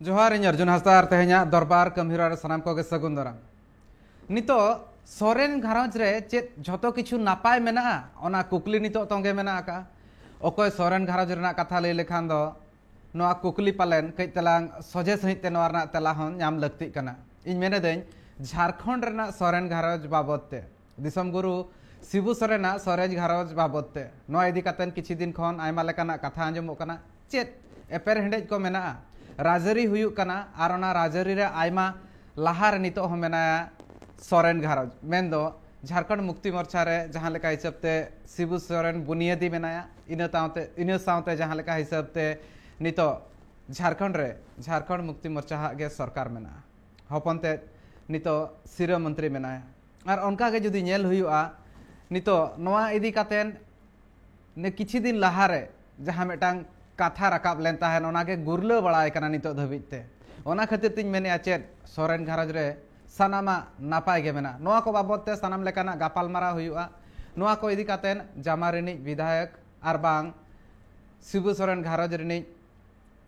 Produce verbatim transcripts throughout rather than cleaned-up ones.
ᱡᱚᱦᱟᱨ, ᱤᱧ ᱚᱨᱡᱩᱱ ᱦᱟᱸᱥᱫᱟ ᱟᱨ ᱛᱮᱦᱮᱧᱟᱜ ᱫᱚᱨᱵᱟᱨ ᱠᱟᱹᱢᱤᱦᱚᱨᱟ ᱨᱮ ᱥᱟᱱᱟᱢ ᱠᱚᱜᱮ ᱥᱟᱹᱜᱩᱱ ᱫᱟᱨᱟᱢ᱾ ᱱᱤᱛᱚᱜ ᱥᱚᱨᱮᱱ ᱜᱷᱟᱨᱚᱸᱡᱽ ᱨᱮ ᱪᱮᱫ ᱡᱷᱚᱛᱚ ᱠᱤᱪᱷᱩ ᱱᱟᱯᱟᱭ ᱢᱮᱱᱟᱜᱼᱟ, ᱚᱱᱟ ᱠᱩᱠᱞᱤ ᱱᱤᱛᱚᱜ ᱛᱚᱸᱜᱮ ᱢᱮᱱᱟᱜ ᱟᱠᱟᱫᱼᱟ᱾ ᱚᱠᱚᱭ ᱥᱚᱨᱮᱱ ᱜᱷᱟᱨᱚᱸᱡᱽ ᱨᱮᱱᱟᱜ ᱠᱟᱛᱷᱟ ᱞᱟᱹᱭ ᱞᱮᱠᱷᱟᱱ ᱫᱚ ᱱᱚᱣᱟ ᱠᱩᱠᱞᱤ ᱯᱟᱞᱮᱱ ᱠᱟᱹᱡ ᱛᱮᱞᱟᱝ ᱥᱚᱡᱷᱮ ᱥᱟᱺᱦᱤᱡ ᱛᱮ ᱱᱚᱣᱟ ᱨᱮᱱᱟᱜ ᱛᱮᱞᱟ ᱦᱚᱸ ᱧᱟᱢ ᱞᱟᱹᱠᱛᱤᱜ ᱠᱟᱱᱟ᱾ ᱤᱧ ᱢᱮᱱᱮᱫᱟᱹᱧ, ᱡᱷᱟᱲᱠᱷᱚᱸᱰ ᱨᱮᱱᱟᱜ ᱥᱚᱨᱮᱱ ᱜᱷᱟᱨᱚᱸᱡᱽ ᱵᱟᱵᱚᱫ ᱛᱮ, ᱫᱤᱥᱚᱢ ᱜᱩᱨᱩ ᱥᱤᱵᱩ ᱥᱚᱨᱮᱱᱟᱜ ᱥᱚᱨᱮᱱ ᱜᱷᱟᱨᱚᱸᱡᱽ ᱵᱟᱵᱚᱫ ᱛᱮ, ᱱᱚᱣᱟ ᱤᱫᱤ ᱠᱟᱛᱮ ᱠᱤᱪᱷᱩ ᱫᱤᱱ ᱠᱷᱚᱱ ᱟᱭᱢᱟ ᱞᱮᱠᱟᱱᱟᱜ ᱠᱟᱛᱷᱟ ᱟᱸᱡᱚᱢᱚᱜ ᱠᱟᱱᱟ᱾ ᱪᱮᱫ ᱮᱯᱮᱨᱦᱮᱸᱰᱮᱡ ᱠᱚ ᱢᱮᱱᱟᱜᱼᱟ, ᱨᱟᱡᱽᱟᱹᱨᱤ ᱦᱩᱭᱩᱜ ᱠᱟᱱᱟ, ᱟᱨ ᱚᱱᱟ ᱨᱟᱡᱽᱟᱹᱨᱤ ᱨᱮ ᱟᱭᱢᱟ ᱞᱟᱦᱟ ᱨᱮ ᱱᱤᱛᱚᱜ ᱦᱚᱸ ᱢᱮᱱᱟᱭᱟ ᱥᱚᱨᱮᱱ ᱜᱷᱟᱨᱚᱸᱡᱽ, ᱢᱮᱱᱫᱚ ᱡᱷᱟᱲᱠᱷᱚᱸᱰ ᱢᱩᱠᱛᱤ ᱢᱳᱨᱪᱟ ᱨᱮ ᱡᱟᱦᱟᱸ ᱞᱮᱠᱟ ᱦᱤᱥᱟᱹᱵ ᱛᱮ ᱥᱤᱵᱩ ᱥᱚᱨᱮᱱ ᱵᱩᱱᱤᱭᱟᱹᱫᱤ ᱢᱮᱱᱟᱭᱟ, ᱤᱱᱟᱹ ᱛᱟᱭᱚᱢᱛᱮ, ᱤᱱᱟᱹ ᱥᱟᱶᱛᱮ ᱡᱟᱦᱟᱸ ᱞᱮᱠᱟ ᱦᱤᱥᱟᱹᱵ ᱛᱮ ᱱᱤᱛᱚᱜ ᱡᱷᱟᱲᱠᱷᱚᱸᱰ ᱨᱮ ᱡᱷᱟᱲᱠᱷᱚᱸᱰ ᱢᱩᱠᱛᱤ ᱢᱳᱨᱪᱟ ᱦᱟᱜ ᱜᱮ ᱥᱚᱨᱠᱟᱨ ᱢᱮᱱᱟᱜᱼᱟ, ᱦᱚᱯᱚᱱ ᱛᱮᱫ ᱱᱤᱛᱚᱜ ᱥᱤᱨᱟᱹ ᱢᱚᱱᱛᱨᱤ ᱢᱮᱱᱟᱭᱟ᱾ ᱟᱨ ᱚᱱᱠᱟ ᱜᱮ ᱡᱩᱫᱤ ᱧᱮᱞ ᱦᱩᱭᱩᱜᱼᱟ, ᱱᱤᱛᱚᱜ ᱱᱚᱣᱟ ᱤᱫᱤ ᱠᱟᱛᱮ ᱱᱮ ᱠᱤᱪᱷᱩ ᱫᱤᱱ ᱞᱟᱦᱟᱨᱮ ᱡᱟᱦᱟᱸ ᱢᱤᱫᱴᱟᱝ ᱠᱟᱛᱷᱟ ᱨᱟᱠᱟᱵ ᱞᱮᱱ ᱛᱟᱦᱮᱸᱱ, ᱚᱱᱟᱜᱮ ᱜᱩᱨᱞᱟᱹ ᱵᱟᱲᱟᱭ ᱠᱟᱱᱟ ᱱᱤᱛᱚᱜ ᱫᱷᱟᱹᱵᱤᱡ ᱛᱮ᱾ ᱚᱱᱟ ᱠᱷᱟᱹᱛᱤᱨ ᱛᱤᱧ ᱢᱮᱱᱮᱫᱼᱟ, ᱪᱮᱫ ᱥᱚᱨᱮᱱ ᱜᱷᱟᱨᱚᱸᱡᱽ ᱨᱮ ᱥᱟᱱᱟᱢᱟᱜ ᱱᱟᱯᱟᱭ ᱜᱮ ᱢᱮᱱᱟᱜᱼᱟ᱾ ᱱᱚᱣᱟ ᱠᱚ ᱵᱟᱵᱚᱫ ᱛᱮ ᱥᱟᱱᱟᱢ ᱞᱮᱠᱟᱱᱟᱜ ᱜᱟᱯᱟᱞᱢᱟᱨᱟᱣ ᱦᱩᱭᱩᱜᱼᱟ᱾ ᱱᱚᱣᱟ ᱠᱚ ᱤᱫᱤ ᱠᱟᱛᱮ ᱡᱟᱢᱟ ᱨᱤᱱᱤᱡ ᱵᱤᱫᱷᱟᱭᱚᱠ ᱟᱨ ᱵᱟᱝ ᱥᱤᱵᱩ ᱥᱚᱨᱮᱱ ᱜᱷᱟᱨᱚᱸᱡᱽ ᱨᱤᱱᱤᱡ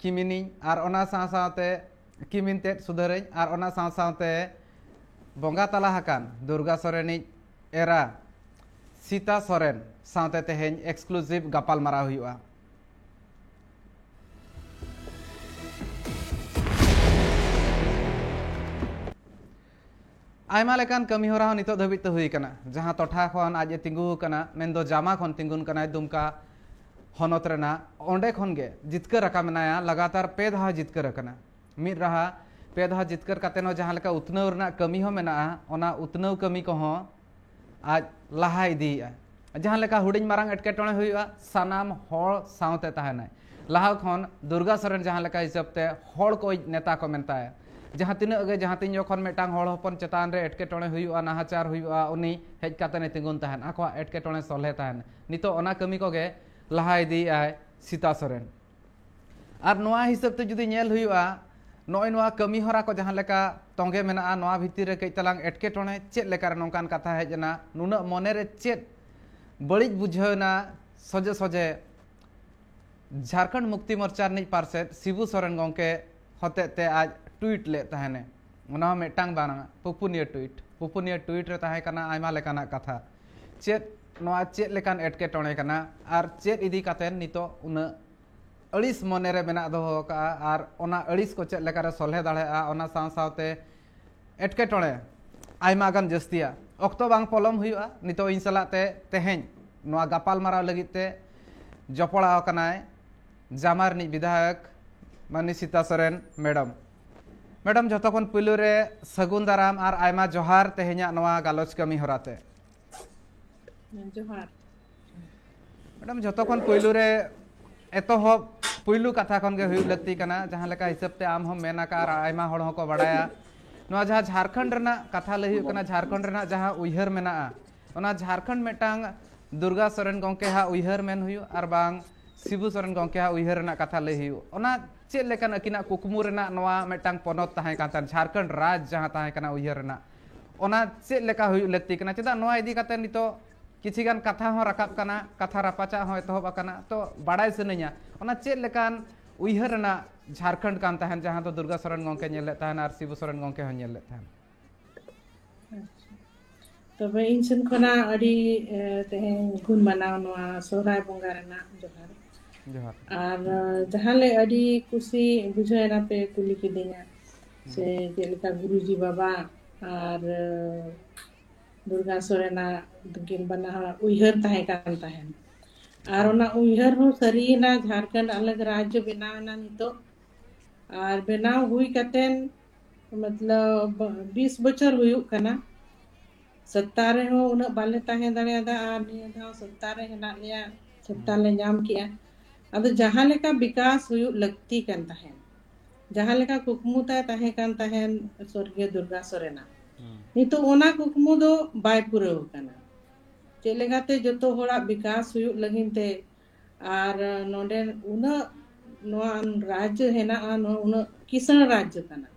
ᱠᱤᱢᱤᱱᱤᱧ ᱟᱨ ᱚᱱᱟ ᱥᱟᱶ ᱥᱟᱶᱛᱮ ᱠᱤᱢᱤᱱ ᱛᱮᱫ ᱥᱩᱫᱷᱟᱹᱨᱟᱹᱧ ᱟᱨ ᱚᱱᱟ ᱥᱟᱶ ᱥᱟᱶᱛᱮ ᱵᱚᱸᱜᱟ ᱛᱟᱞᱟ ᱟᱠᱟᱱ ᱫᱩᱨᱜᱟ ᱥᱚᱨᱮᱱᱤᱡ ᱮᱨᱟ ᱥᱤᱛᱟ ᱥᱚᱨᱮᱱ ᱥᱟᱶᱛᱮ ᱛᱮᱦᱮᱧ exclusive ᱜᱟᱯᱟᱞ ᱢᱟᱨᱟᱣ ᱦᱩᱭᱩᱜᱼᱟ᱾ ᱟᱭᱢᱟ ᱞᱮᱠᱟᱱ ᱠᱟᱹᱢᱤ ᱦᱚᱨᱟ ᱦᱚᱸ ᱱᱤᱛᱚᱜ ᱫᱷᱟᱹᱵᱤᱡ ᱛᱮ ᱦᱩᱭ ᱟᱠᱟᱱᱟ᱾ ᱡᱟᱦᱟᱸ ᱴᱚᱴᱷᱟ ᱠᱷᱚᱱ ᱟᱡ ᱮ ᱛᱤᱸᱜᱩ ᱟᱠᱟᱱᱟ, ᱢᱮᱱᱫᱚ ᱡᱟᱢᱟ ᱠᱷᱚᱱ ᱛᱤᱸᱜᱩᱱ ᱠᱟᱱᱟᱭ ᱫᱩᱢᱠᱟ ᱦᱚᱱᱚᱛ ᱨᱮᱱᱟᱜ, ᱚᱸᱰᱮ ᱠᱷᱚᱱ ᱜᱮ ᱡᱤᱛᱠᱟᱹᱨ ᱟᱠᱟᱱ ᱢᱮᱱᱟᱭᱟ, ᱞᱟᱜᱟᱛᱟᱨ ᱯᱮ ᱫᱷᱟᱣ ᱡᱤᱛᱠᱟᱹᱨ ᱟᱠᱟᱱᱟ᱾ ᱢᱤᱫ ᱨᱟᱦᱟ ᱯᱮ ᱫᱷᱟᱣ ᱡᱤᱛᱠᱟᱹᱨ ᱠᱟᱛᱮ ᱦᱚᱸ ᱡᱟᱦᱟᱸ ᱞᱮᱠᱟ ᱩᱛᱱᱟᱹᱣ ᱨᱮᱱᱟᱜ ᱠᱟᱹᱢᱤ ᱦᱚᱸ ᱢᱮᱱᱟᱜᱼᱟ, ᱚᱱᱟ ᱩᱛᱱᱟᱹᱣ ᱠᱟᱹᱢᱤ ᱠᱚᱦᱚᱸ ᱟᱡ ᱞᱟᱦᱟ ᱤᱫᱤᱭᱮᱫᱼᱟ᱾ ᱡᱟᱦᱟᱸ ᱞᱮᱠᱟ ᱦᱩᱰᱤᱧ ᱢᱟᱨᱟᱝ ᱮᱴᱠᱮᱴᱚᱬᱮ ᱦᱩᱭᱩᱜᱼᱟ, ᱥᱟᱱᱟᱢ ᱦᱚᱲ ᱥᱟᱶᱛᱮ ᱛᱟᱦᱮᱱᱟᱭ᱾ ᱞᱟᱦᱟ ᱠᱷᱚᱱ ᱫᱩᱨᱜᱟ ᱥᱚᱨᱮᱱ ᱡᱟᱦᱟᱸ ᱞᱮᱠᱟ ᱦᱤᱥᱟᱹᱵ ᱛᱮ ᱦᱚᱲ ᱠᱚ ᱱᱮᱛᱟ ᱠᱚ ᱢᱮᱱᱛᱟᱭᱟ, ᱡᱟᱦᱟᱸ ᱛᱤᱱᱟᱹᱜ ᱜᱮ, ᱡᱟᱦᱟᱸ ᱛᱤᱱ ᱡᱚᱠᱷᱚᱱ ᱢᱤᱫᱴᱟᱝ ᱦᱚᱲ ᱦᱚᱯᱚᱱ ᱪᱮᱛᱟᱱ ᱨᱮ ᱮᱴᱠᱮᱴᱚᱬᱮ ᱦᱩᱭᱩᱜᱼᱟ, ᱱᱟᱦᱟᱪᱟᱨ ᱦᱩᱭᱩᱜᱼᱟ, ᱩᱱᱤ ᱦᱮᱡ ᱠᱟᱛᱮ ᱮ ᱛᱤᱸᱜᱩᱱ ᱛᱟᱦᱮᱱ, ᱟᱠᱚᱣᱟᱜ ᱮᱴᱠᱮᱴᱚᱬᱮ ᱥᱚᱞᱦᱮ ᱛᱟᱦᱮᱱ᱾ ᱱᱤᱛᱚᱜ ᱚᱱᱟ ᱠᱟᱹᱢᱤ ᱠᱚᱜᱮ ᱞᱟᱦᱟ ᱤᱫᱤᱭᱮᱫᱼᱟᱭ ᱥᱤᱛᱟ ᱥᱚᱨᱮᱱ᱾ ᱟᱨ ᱱᱚᱣᱟ ᱦᱤᱥᱟᱹᱵ ᱛᱮ ᱡᱩᱫᱤ ᱧᱮᱞ ᱦᱩᱭᱩᱜᱼᱟ, ᱱᱚᱜᱼᱚᱭ ᱱᱚᱣᱟ ᱠᱟᱹᱢᱤ ᱦᱚᱨᱟ ᱠᱚ ᱡᱟᱦᱟᱸ ᱞᱮᱠᱟ ᱛᱚᱸᱜᱮ ᱢᱮᱱᱟᱜᱼᱟ, ᱱᱚᱣᱟ ᱵᱷᱤᱛᱤᱨ ᱨᱮ ᱠᱟᱹᱡ ᱛᱟᱞᱟᱝ ᱮᱴᱠᱮᱴᱚᱬᱮ ᱪᱮᱫ ᱞᱮᱠᱟᱨᱮ ᱱᱚᱝᱠᱟᱱ ᱠᱟᱛᱷᱟ ᱦᱮᱡ ᱮᱱᱟ, ᱱᱩᱱᱟᱹᱜ ᱢᱚᱱᱮᱨᱮ ᱪᱮᱫ ᱵᱟᱹᱲᱤᱡ ᱵᱩᱡᱷᱟᱹᱣ ᱮᱱᱟ, ᱥᱚᱡᱷᱮ ᱥᱚᱡᱷᱮ ᱡᱷᱟᱲᱠᱷᱚᱸᱰ ᱢᱩᱠᱛᱤ ᱢᱳᱨᱪᱟ ᱨᱤᱱᱤᱡ ᱯᱟᱨᱥᱮᱛ ᱥᱤᱵᱩ ᱥᱚᱨᱮᱱ ᱜᱚᱢᱠᱮ ᱦᱚᱛᱮᱡ ᱛᱮ ᱟᱡ ᱴᱩᱭᱤᱴ ᱞᱮᱫ ᱛᱟᱦᱮᱱᱮ᱾ ᱚᱱᱟ ᱦᱚᱸ ᱢᱤᱫᱴᱟᱝ ᱵᱟᱝ, ᱯᱩᱯᱩᱱᱤᱭᱟᱹ ᱴᱩᱭᱤᱴ᱾ ᱯᱩᱯᱩᱱᱤᱭᱟᱹ ᱴᱩᱭᱤᱴ ᱨᱮ ᱛᱟᱦᱮᱸ ᱠᱟᱱᱟ ᱟᱭᱢᱟ ᱞᱮᱠᱟᱱᱟᱜ ᱠᱟᱛᱷᱟ᱾ ᱪᱮᱫ ᱱᱚᱣᱟ ᱪᱮᱫ ᱞᱮᱠᱟᱱ ᱮᱴᱠᱮᱴᱚᱬᱮ ᱠᱟᱱᱟ ᱟᱨ ᱪᱮᱫ ᱤᱫᱤ ᱠᱟᱛᱮ ᱱᱤᱛᱚᱜ ᱩᱱᱟᱹᱜ ᱟᱹᱲᱤᱥ ᱢᱚᱱᱮ ᱨᱮ ᱢᱮᱱᱟᱜ ᱫᱚᱦᱚ ᱟᱠᱟᱫᱼᱟ ᱟᱨ ᱚᱱᱟ ᱟᱹᱲᱤᱥ ᱠᱚ ᱪᱮᱫ ᱞᱮᱠᱟᱨᱮ ᱥᱚᱞᱦᱮ ᱫᱟᱲᱮᱭᱟᱜᱼᱟ, ᱚᱱᱟ ᱥᱟᱶ ᱥᱟᱶᱛᱮ ᱮᱴᱠᱮᱴᱚᱬᱮ ᱟᱭᱢᱟ ᱜᱟᱱ ᱡᱟᱹᱥᱛᱤᱭᱟ᱾ ᱚᱠᱛᱚ ᱵᱟᱝ ᱯᱚᱞᱚᱢ ᱦᱩᱭᱩᱜᱼᱟ᱾ ᱱᱤᱛᱚᱜ ᱤᱧ ᱥᱟᱞᱟᱜ ᱛᱮ ᱛᱮᱦᱮᱧ ᱱᱚᱣᱟ ᱜᱟᱯᱟᱞ ᱢᱟᱨᱟᱣ ᱞᱟᱹᱜᱤᱫ ᱛᱮ ᱡᱚᱯᱲᱟᱣ ᱟᱠᱟᱱᱟᱭ ᱡᱟᱢᱟ ᱨᱤᱱᱤᱡ ᱵᱤᱫᱷᱟᱭᱚᱠ ᱢᱟᱹᱱᱤ ᱥᱤᱛᱟ ᱥᱚᱨᱮᱱ ᱢᱮᱰᱟᱢ᱾ ᱢᱮᱰᱟᱢ, ᱡᱷᱚᱛᱚ ᱠᱷᱚᱱ ᱯᱩᱭᱞᱩ ᱨᱮ ᱥᱟᱹᱜᱩᱱ ᱫᱟᱨᱟᱢ ᱟᱨ ᱟᱭᱢᱟ ᱡᱚᱦᱟᱨ ᱛᱮᱦᱮᱧᱟᱜ ᱱᱚᱣᱟ ᱜᱟᱞᱚᱪ ᱠᱟᱹᱢᱤ ᱦᱚᱨᱟ ᱛᱮ᱾ ᱡᱚᱦᱟᱨ᱾ ᱢᱮᱰᱟᱢ, ᱡᱷᱚᱛᱚ ᱠᱷᱚᱱ ᱯᱩᱭᱞᱩ ᱨᱮ ᱮᱛᱚᱦᱚᱵ ᱯᱩᱭᱞᱩ ᱠᱟᱛᱷᱟ ᱠᱷᱚᱱ ᱜᱮ ᱦᱩᱭᱩᱜ ᱞᱟᱹᱠᱛᱤ ᱠᱟᱱᱟ, ᱡᱟᱦᱟᱸ ᱞᱮᱠᱟ ᱦᱤᱥᱟᱹᱵ ᱛᱮ ᱟᱢ ᱦᱚᱸᱢ ᱢᱮᱱ ᱟᱠᱟᱫ ᱟᱨ ᱟᱭᱢᱟ ᱦᱚᱲ ᱦᱚᱸᱠᱚ ᱵᱟᱲᱟᱭᱟ, ᱱᱚᱣᱟ ᱡᱟᱦᱟᱸ ᱡᱷᱟᱲᱠᱷᱚᱸᱰ ᱨᱮᱱᱟᱜ ᱠᱟᱛᱷᱟ ᱞᱟᱹᱭ ᱦᱩᱭᱩᱜ ᱠᱟᱱᱟ, ᱡᱷᱟᱲᱠᱷᱚᱸᱰ ᱨᱮᱱᱟᱜ ᱡᱟᱦᱟᱸ ᱩᱭᱦᱟᱹᱨ ᱢᱮᱱᱟᱜᱼᱟ, ᱚᱱᱟ ᱡᱷᱟᱲᱠᱷᱚᱸᱰ ᱢᱤᱫᱴᱟᱝ ᱫᱩᱨᱜᱟ ᱥᱚᱨᱮᱱ ᱜᱚᱢᱠᱮ ᱦᱟᱜ ᱩᱭᱦᱟᱹᱨ ᱢᱮᱱ ᱦᱩᱭᱩᱜ ᱟᱨ ᱵᱟᱝ ᱥᱤᱵᱩ ᱥᱚᱨᱮᱱ ᱜᱚᱢᱠᱮ ᱦᱟᱜ ᱩᱭᱦᱟᱹᱨ ᱨᱮᱱᱟᱜ ᱠᱟᱛᱷᱟ ᱞᱟᱹᱭ ᱦᱩᱭᱩᱜ, ᱚᱱᱟ ᱪᱮᱫ ᱞᱮᱠᱟᱱ ᱟᱹᱠᱤᱱᱟᱜ ᱠᱩᱠᱢᱩ ᱨᱮᱱᱟᱜ ᱱᱚᱣᱟ ᱢᱤᱫᱴᱟᱝ ᱯᱚᱱᱚᱛ ᱛᱟᱦᱮᱸ ᱠᱟᱱ ᱛᱟᱦᱮᱸᱫ, ᱡᱷᱟᱲᱠᱷᱚᱸᱰ ᱨᱟᱡᱽ ᱡᱟᱦᱟᱸ ᱛᱟᱦᱮᱸ ᱠᱟᱱᱟ ᱩᱭᱦᱟᱹᱨ ᱨᱮᱱᱟᱜ, ᱚᱱᱟ ᱪᱮᱫ ᱞᱮᱠᱟ ᱦᱩᱭᱩᱜ ᱞᱟᱹᱠᱛᱤ ᱠᱟᱱᱟ? ᱪᱮᱫᱟᱜ ᱱᱚᱣᱟ ᱤᱫᱤ ᱠᱟᱛᱮ ᱱᱤᱛᱚᱜ ᱠᱤᱪᱷᱤ ᱜᱟᱱ ᱠᱟᱛᱷᱟ ᱦᱚᱸ ᱨᱟᱠᱟᱵ ᱠᱟᱱᱟ, ᱠᱟᱛᱷᱟ ᱨᱟᱯᱟᱪᱟᱜ ᱦᱚᱸ ᱮᱛᱚᱦᱚᱵ ᱟᱠᱟᱱᱟ᱾ ᱛᱚ ᱵᱟᱲᱟᱭ ᱥᱟᱱᱟᱧᱟ, ᱚᱱᱟ ᱪᱮᱫ ᱞᱮᱠᱟᱱ ᱩᱭᱦᱟᱹᱨ ᱨᱮᱱᱟᱜ ᱡᱷᱟᱲᱠᱷᱚᱸᱰ ᱠᱟᱱ ᱛᱟᱦᱮᱸᱱ, ᱡᱟᱦᱟᱸ ᱫᱚ ᱫᱩᱨᱜᱟ ᱥᱚᱨᱮᱱ ᱜᱚᱢᱠᱮ ᱧᱮᱞ ᱞᱮᱫ ᱛᱟᱦᱮᱸᱱ ᱟᱨ ᱥᱤᱵᱩ ᱥᱚᱨᱮᱱ ᱜᱚᱢᱠᱮ ᱦᱚᱸ ᱧᱮᱞ ᱞᱮᱫ ᱛᱟᱦᱮᱸᱱ? ᱟᱪᱪᱷᱟ᱾ ᱛᱚᱵᱮ ᱤᱧ ᱥᱮᱱ ᱠᱷᱚᱱᱟᱜ ᱟᱹᱰᱤ, ᱮ, ᱛᱮᱦᱮᱧ ᱜᱩᱱ ᱢᱟᱱᱟᱣ ᱱᱚᱣᱟ ᱥᱚᱦᱨᱟᱭ ᱵᱚᱸᱜᱟ ᱨᱮᱱᱟᱜ ᱡᱚᱦᱟᱨ᱾ ᱡᱚᱦᱟᱨ᱾ ᱟᱨ, ᱮ, ᱡᱟᱦᱟᱸ ᱞᱮ ᱟᱹᱰᱤ ᱠᱩᱥᱤ ᱵᱩᱡᱷᱟᱹᱣᱮᱱᱟ ᱯᱮ ᱠᱩᱞᱤ ᱠᱤᱫᱤᱧᱟ, ᱥᱮ ᱪᱮᱫ ᱞᱮᱠᱟ ᱜᱩᱨᱩᱡᱤ ᱵᱟᱵᱟ ᱟᱨ, ᱮ, ᱫᱩᱨᱜᱟ ᱥᱚᱨᱮᱱᱟᱜ ᱫᱚᱠᱤᱱ ᱵᱟᱱᱟ ᱦᱚᱲᱟᱜ ᱩᱭᱦᱟᱹᱨ ᱛᱟᱦᱮᱸ ᱠᱟᱱ ᱛᱟᱦᱮᱸᱱ᱾ ᱟᱨ ᱚᱱᱟ ᱩᱭᱦᱟᱹᱨ ᱦᱚᱸ ᱥᱟᱹᱨᱤᱭᱮᱱᱟ, ᱡᱷᱟᱲᱠᱷᱚᱸᱰ ᱟᱞᱟᱜᱽ ᱨᱟᱡᱽᱡᱚ ᱵᱮᱱᱟᱣ ᱮᱱᱟ ᱱᱤᱛᱚᱜ᱾ ᱟᱨ ᱵᱮᱱᱟᱣ ᱦᱩᱭ ᱠᱟᱛᱮᱱ, ᱢᱚᱛᱞᱚᱵ, ᱵᱤᱥ ᱵᱚᱪᱷᱚᱨ ᱦᱩᱭᱩᱜ ᱠᱟᱱᱟ᱾ ᱥᱚᱛᱛᱟ ᱨᱮᱦᱚᱸ ᱩᱱᱟᱹᱜ ᱵᱟᱞᱮ ᱛᱟᱦᱮᱸ ᱫᱟᱲᱮᱭᱟᱫᱟ, ᱟᱨ ᱱᱤᱭᱟᱹ ᱫᱷᱟᱣ ᱥᱚᱛᱛᱟ ᱨᱮ ᱦᱮᱱᱟᱜ ᱞᱮᱭᱟ, ᱥᱚᱛᱛᱟ ᱞᱮ ᱧᱟᱢ ᱠᱮᱜᱼᱟ᱾ ᱟᱫᱚ ᱡᱟᱦᱟᱸ ᱞᱮᱠᱟ ᱵᱤᱠᱟᱥ ᱦᱩᱭᱩᱜ ᱞᱟᱹᱠᱛᱤ ᱠᱟᱱ ᱛᱟᱦᱮᱸᱱ, ᱡᱟᱦᱟᱸ ᱞᱮᱠᱟ ᱠᱩᱠᱢᱩ ᱛᱟᱭ ᱛᱟᱦᱮᱸ ᱠᱟᱱ ᱛᱟᱦᱮᱸᱱ ᱥᱚᱨᱜᱤᱭᱚ ᱫᱩᱨᱜᱟ ᱥᱚᱨᱮᱱᱟᱜ, ᱱᱤᱛᱚᱜ ᱚᱱᱟ ᱠᱩᱠᱢᱩ ᱫᱚ ᱵᱟᱭ ᱯᱩᱨᱟᱹᱣ ᱟᱠᱟᱱᱟ᱾ ᱪᱮᱫ ᱞᱮᱠᱟᱛᱮ ᱡᱚᱛᱚ ᱦᱚᱲᱟᱜ ᱵᱤᱠᱟᱥ ᱦᱩᱭᱩᱜ ᱞᱟᱹᱜᱤᱫ ᱛᱮ, ᱟᱨ ᱱᱚᱰᱮ ᱩᱱᱟᱹᱜ ᱱᱚᱣᱟ ᱨᱟᱡᱽᱡᱚ ᱦᱮᱱᱟᱜᱼᱟ, ᱱᱚᱣᱟ ᱩᱱᱟᱹᱜ ᱠᱤᱥᱟᱹᱬ ᱨᱟᱡᱽᱡᱚ ᱠᱟᱱᱟ᱾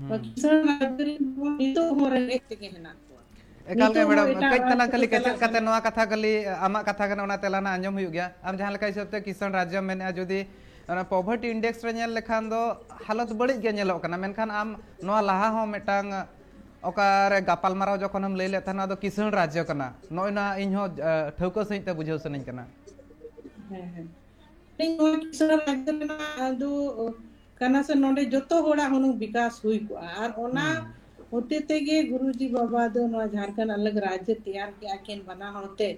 ᱱᱚᱣᱟ ᱠᱤᱥᱟᱹᱬ ᱨᱟᱡᱽᱡᱚ ᱨᱮᱱ ᱦᱚᱲ ᱱᱤᱛᱚᱜ ᱦᱚᱸ ᱨᱮᱸᱜᱮᱡ ᱛᱮᱜᱮ ᱦᱮᱱᱟᱜ ᱠᱚᱣᱟ᱾ ᱮᱠᱟᱞ ᱜᱮ ᱱᱤᱛᱚᱜ ᱦᱚᱸ ᱢᱮᱰᱟᱢ, ᱮᱴᱟᱜ ᱠᱟᱹᱡ ᱨᱟᱡᱽ ᱛᱟᱞᱟᱝ ᱛᱮᱠᱚ ᱠᱷᱟᱹᱞᱤ ᱠᱮᱪᱮᱫ ᱪᱟᱞᱟᱜ ᱠᱟᱛᱮ ᱠᱟᱱᱟ᱾ ᱱᱚᱣᱟ ᱠᱟᱛᱷᱟ ᱠᱷᱟᱹᱞᱤ ᱟᱢᱟᱜ ᱠᱟᱛᱷᱟ ᱠᱟᱱᱟ, ᱚᱱᱟ ᱛᱮᱞᱟ ᱱᱟᱜ ᱟᱸᱡᱚᱢ ᱦᱩᱭᱩᱜ ᱜᱮᱭᱟ᱾ ᱟᱢ ᱡᱟᱦᱟᱸ ᱞᱮᱠᱟ ᱦᱤᱥᱟᱹᱵ ᱛᱮ ᱠᱤᱥᱟᱹᱬ ᱨᱟᱡᱽᱡᱚᱢ ᱢᱮᱱᱮᱜᱼᱟ, ᱡᱩᱫᱤ ᱚᱱᱟ ᱯᱚᱵᱷᱟᱨᱴᱤ ᱤᱱᱰᱮᱠᱥ ᱨᱮ ᱧᱮᱞ ᱞᱮᱠᱷᱟᱱ ᱫᱚ ᱦᱟᱞᱚᱛ ᱵᱟᱹᱲᱤᱡ ᱜᱮ ᱧᱮᱞᱚᱜ ᱠᱟᱱᱟ, ᱢᱮᱱᱠᱷᱟᱱ ᱟᱢ ᱱᱚᱣᱟ ᱞᱟᱦᱟ ᱦᱚᱸ ᱢᱤᱫᱴᱟᱝ ᱚᱠᱟᱨᱮ ᱜᱟᱯᱟᱞᱢᱟᱨᱟᱣ ᱡᱚᱠᱷᱚᱱᱮᱢ ᱞᱟᱹᱭ ᱞᱮᱫ ᱛᱟᱦᱮᱱᱟ, ᱟᱫᱚ ᱠᱤᱥᱟᱹᱬ ᱨᱟᱡᱽᱡᱚ ᱠᱟᱱᱟ, ᱱᱚᱜᱼᱚᱭ ᱱᱚᱣᱟ ᱤᱧ ᱦᱚᱸ ᱴᱷᱟᱹᱣᱠᱟᱹ ᱥᱟᱺᱦᱤᱡ ᱛᱮ ᱵᱩᱡᱷᱟᱹᱣ ᱥᱟᱱᱟᱧ ᱠᱟᱱᱟ᱾ ᱦᱮᱸ ᱦᱮᱸ, ᱱᱚᱣᱟ ᱠᱤᱥᱟᱹᱬ ᱨᱟᱡᱽᱡᱚ ᱨᱮᱱᱟᱜ ᱫᱚ ᱠᱟᱱᱟ ᱥᱮ, ᱱᱚᱰᱮ ᱡᱚᱛᱚ ᱦᱚᱲᱟᱜ ᱦᱩᱱᱟᱹᱝ ᱵᱤᱠᱟᱥ ᱦᱩᱭ ᱠᱚᱜᱼᱟ᱾ ᱟᱨ ᱚᱱᱟ ᱦᱚᱛᱮ ᱛᱮᱜᱮ ᱜᱩᱨᱩᱡᱤ ᱵᱟᱵᱟ ᱫᱚ ᱱᱚᱣᱟ ᱡᱷᱟᱲᱠᱷᱚᱸᱰ ᱟᱞᱟᱜᱽ ᱨᱟᱡᱽᱡᱚ ᱛᱮᱭᱟᱨ ᱠᱮᱜᱼᱟ ᱠᱤᱱ ᱵᱟᱱᱟ ᱦᱚᱲ ᱛᱮ᱾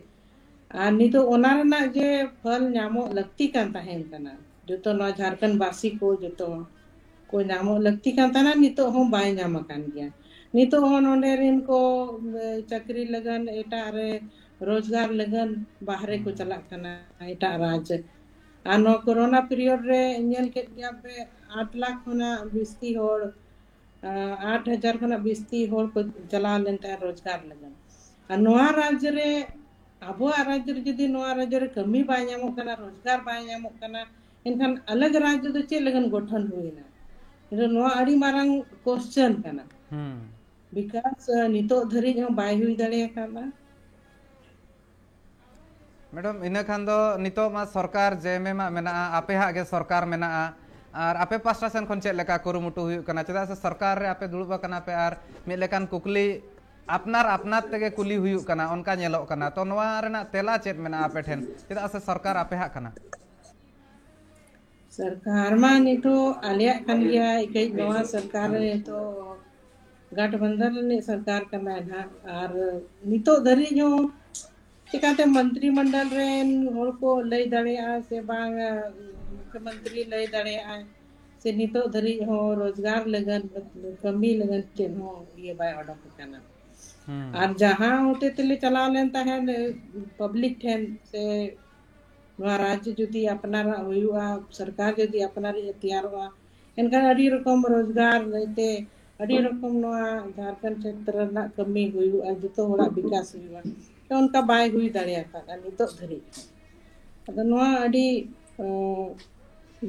ᱟᱨ ᱱᱤᱛᱚᱜ ᱚᱱᱟ ᱨᱮᱱᱟᱜ ᱡᱮ ᱯᱷᱚᱞ ᱧᱟᱢᱚᱜ ᱞᱟᱹᱠᱛᱤ ᱠᱟᱱ ᱛᱟᱦᱮᱸ ᱠᱟᱱᱟ, ᱡᱚᱛᱚ ᱱᱚᱣᱟ ᱡᱷᱟᱲᱠᱷᱚᱸᱰ ᱵᱟᱥᱤ ᱠᱚ ᱡᱚᱛᱚ ᱠᱚ ᱧᱟᱢᱚᱜ ᱞᱟᱹᱠᱛᱤ ᱠᱟᱱ ᱛᱟᱦᱮᱱᱟ, ᱱᱤᱛᱚᱜ ᱦᱚᱸ ᱵᱟᱭ ᱧᱟᱢ ᱟᱠᱟᱱ ᱜᱮᱭᱟ᱾ ᱱᱤᱛᱚᱜ ᱦᱚᱸ ᱱᱚᱰᱮ ᱨᱮᱱ ᱠᱚ ᱪᱟᱹᱠᱨᱤ ᱞᱟᱹᱜᱤᱫ ᱮᱴᱟᱜ ᱨᱮ ᱨᱳᱡᱽᱜᱟᱨ ᱞᱟᱹᱜᱤᱫ ᱵᱟᱦᱨᱮ ᱠᱚ ᱪᱟᱞᱟᱜ ᱠᱟᱱᱟ, ᱮᱴᱟᱜ ᱨᱟᱡᱽ᱾ ᱟᱨ ᱱᱚᱣᱟ ᱠᱳᱨᱳᱱᱟ ᱯᱤᱨᱤᱭᱳᱰ ᱨᱮ ᱧᱮᱞ ᱠᱮᱫ ᱜᱮᱭᱟ ᱯᱮ, ᱟᱴ ᱞᱟᱠᱷ ᱠᱷᱚᱱᱟᱜ ᱵᱤᱥᱛᱤ ᱦᱚᱲ, ᱟᱴ ᱦᱟᱡᱟᱨ ᱠᱷᱚᱱᱟᱜ ᱵᱤᱥᱛᱤ ᱦᱚᱲ ᱠᱚ ᱪᱟᱞᱟᱣ ᱞᱮᱱ ᱛᱟᱦᱮᱸᱫ ᱨᱳᱡᱽᱜᱟᱨ ᱞᱟᱹᱜᱤᱫ᱾ ᱟᱨ ᱱᱚᱣᱟ ᱨᱟᱡᱽ ᱨᱮ, ᱟᱵᱚᱣᱟᱜ ᱨᱟᱡᱽ ᱨᱮ ᱡᱩᱫᱤ ᱱᱚᱣᱟ ᱨᱟᱡᱽ ᱨᱮ ᱠᱟᱹᱢᱤ ᱵᱟᱭ ᱧᱟᱢᱚᱜ ᱠᱟᱱᱟ, ᱨᱳᱡᱽᱜᱟᱨ ᱵᱟᱭ ᱧᱟᱢᱚᱜ ᱠᱟᱱᱟ, ᱮᱱᱠᱷᱟᱱ ᱟᱞᱟᱜᱽ ᱨᱟᱡᱽ ᱫᱚ ᱪᱮᱫ ᱞᱟᱹᱜᱤᱫ ᱜᱚᱴᱷᱚᱱ ᱦᱩᱭᱱᱟ? ᱱᱚᱣᱟ ᱟᱹᱰᱤ ᱢᱟᱨᱟᱝ ᱠᱚᱥᱪᱮᱱ ᱠᱟᱱᱟ᱾ ᱵᱤᱠᱟᱥ ᱱᱤᱛᱚᱜ ᱫᱷᱟᱹᱨᱤᱡ ᱦᱚᱸ ᱵᱟᱭ ᱦᱩᱭ ᱫᱟᱲᱮ ᱟᱠᱟᱫᱟ᱾ ᱢᱮᱰᱟᱢ, ᱤᱱᱟᱹ ᱠᱷᱟᱱ ᱫᱚ ᱱᱤᱛᱚᱜ ᱢᱟ ᱥᱚᱨᱠᱟᱨ ᱡᱮ ᱮᱢ ᱮᱢ ᱟᱜ ᱢᱮᱱᱟᱜᱼᱟ, ᱟᱯᱮᱭᱟᱜ ᱜᱮ ᱥᱚᱨᱠᱟᱨ ᱢᱮᱱᱟᱜᱼᱟ, ᱟᱨ ᱟᱯᱮ ᱯᱟᱥᱴᱟ ᱥᱮᱱ ᱠᱷᱚᱱ ᱪᱮᱫ ᱞᱮᱠᱟ ᱠᱩᱨᱩᱢᱩᱴᱩ ᱦᱩᱭᱩᱜ ᱠᱟᱱᱟ? ᱪᱮᱫᱟᱜ ᱥᱮ ᱥᱚᱨᱠᱟᱨ ᱨᱮ ᱟᱯᱮ ᱫᱩᱲᱩᱵ ᱟᱠᱟᱱᱟ ᱯᱮ ᱟᱨ ᱢᱤᱫ ᱞᱮᱠᱟᱱ ᱠᱩᱠᱞᱤ ᱟᱯᱱᱟᱨ ᱟᱯᱱᱟᱨ ᱛᱮᱜᱮ ᱠᱩᱞᱤ ᱦᱩᱭᱩᱜ ᱠᱟᱱᱟ, ᱚᱱᱠᱟ ᱧᱮᱞᱚᱜ ᱠᱟᱱᱟ᱾ ᱛᱚ, ᱱᱚᱣᱟ ᱨᱮᱱᱟᱜ ᱛᱮᱞᱟ ᱪᱮᱫ ᱢᱮᱱᱟᱜᱼᱟ ᱟᱯᱮ ᱴᱷᱮᱱ? ᱪᱮᱫᱟᱜ ᱥᱮ ᱥᱚᱨᱠᱟᱨ ᱟᱯᱮ ᱦᱟᱜ ᱠᱟᱱᱟ᱾ ᱥᱚᱨᱠᱟᱨ ᱢᱟ ᱱᱤᱛᱚᱜ ᱟᱞᱮᱭᱟᱜ ᱠᱟᱱ ᱜᱮᱭᱟ, ᱤᱠᱟᱹᱭ ᱱᱚᱣᱟ ᱥᱚᱨᱠᱟᱨ ᱨᱮ ᱱᱤᱛᱚᱜ ᱜᱟᱴᱵᱟᱱᱫᱷᱟᱱ ᱨᱤᱱᱤᱡ ᱥᱚᱨᱠᱟᱨ ᱠᱟᱱᱟᱭ ᱱᱟᱦᱟᱜ᱾ ᱟᱨ ᱱᱤᱛᱚᱜ ᱫᱷᱟᱹᱨᱤᱡ ᱦᱚᱸ ᱪᱤᱠᱟᱛᱮ ᱢᱚᱱᱛᱨᱤ ᱢᱚᱱᱰᱚᱞ ᱨᱮᱱ ᱦᱚᱲ ᱠᱚ ᱞᱟᱹᱭ ᱫᱟᱲᱮᱭᱟᱜᱼᱟ ᱥᱮ ᱵᱟᱝ, ᱢᱩᱠᱷᱭᱚᱢᱚᱱᱛᱨᱤ ᱞᱟᱹᱭ ᱫᱟᱲᱮᱭᱟᱜᱼᱟᱭ ᱥᱮ ᱱᱤᱛᱚᱜ ᱫᱷᱟᱹᱨᱤᱡ ᱦᱚᱸ ᱨᱳᱡᱽᱜᱟᱨ ᱞᱟᱹᱜᱤᱫ, ᱠᱟᱹᱢᱤ ᱞᱟᱹᱜᱤᱫ ᱪᱮᱫ ᱦᱚᱸ ᱤᱭᱟᱹ ᱵᱟᱭ ᱚᱰᱚᱠ ᱟᱠᱟᱱᱟ᱾ ᱟᱨ ᱡᱟᱦᱟᱸ ᱦᱚᱛᱮ ᱛᱮᱞᱮ ᱪᱟᱞᱟᱣ ᱞᱮᱱ ᱛᱟᱦᱮᱸᱫ ᱯᱟᱵᱽᱞᱤᱠ ᱴᱷᱮᱱ ᱥᱮ ᱱᱚᱣᱟ ᱨᱟᱡᱽ ᱡᱩᱫᱤ ᱟᱯᱱᱟᱨᱟᱜ ᱦᱩᱭᱩᱜᱼᱟ, ᱥᱚᱨᱠᱟᱨ ᱡᱩᱫᱤ ᱟᱯᱱᱟᱨᱤᱡ ᱮ ᱛᱮᱭᱟᱨᱚᱜᱼᱟ, ᱮᱱᱠᱷᱟᱱ ᱟᱹᱰᱤ ᱨᱚᱠᱚᱢ ᱨᱳᱡᱽᱜᱟᱨ ᱞᱟᱹᱭᱛᱮ ᱟᱹᱰᱤ ᱨᱚᱠᱚᱢ ᱱᱚᱣᱟ ᱡᱷᱟᱲᱠᱷᱚᱸᱰ ᱪᱷᱮᱛᱨᱚ ᱨᱮᱱᱟᱜ ᱠᱟᱹᱢᱤ ᱦᱩᱭᱩᱜᱼᱟ, ᱡᱚᱛᱚ ᱦᱚᱲᱟᱜ ᱵᱤᱠᱟᱥ ᱦᱩᱭᱩᱜᱼᱟ᱾ ᱛᱚ ᱚᱱᱠᱟ ᱵᱟᱭ ᱦᱩᱭ ᱫᱟᱲᱮ ᱟᱠᱟᱫᱼᱟ ᱱᱤᱛᱚᱜ ᱫᱷᱟᱹᱨᱤᱡ ᱦᱚᱸ᱾ ᱟᱫᱚ ᱱᱚᱣᱟ ᱟᱹᱰᱤ, ᱚ,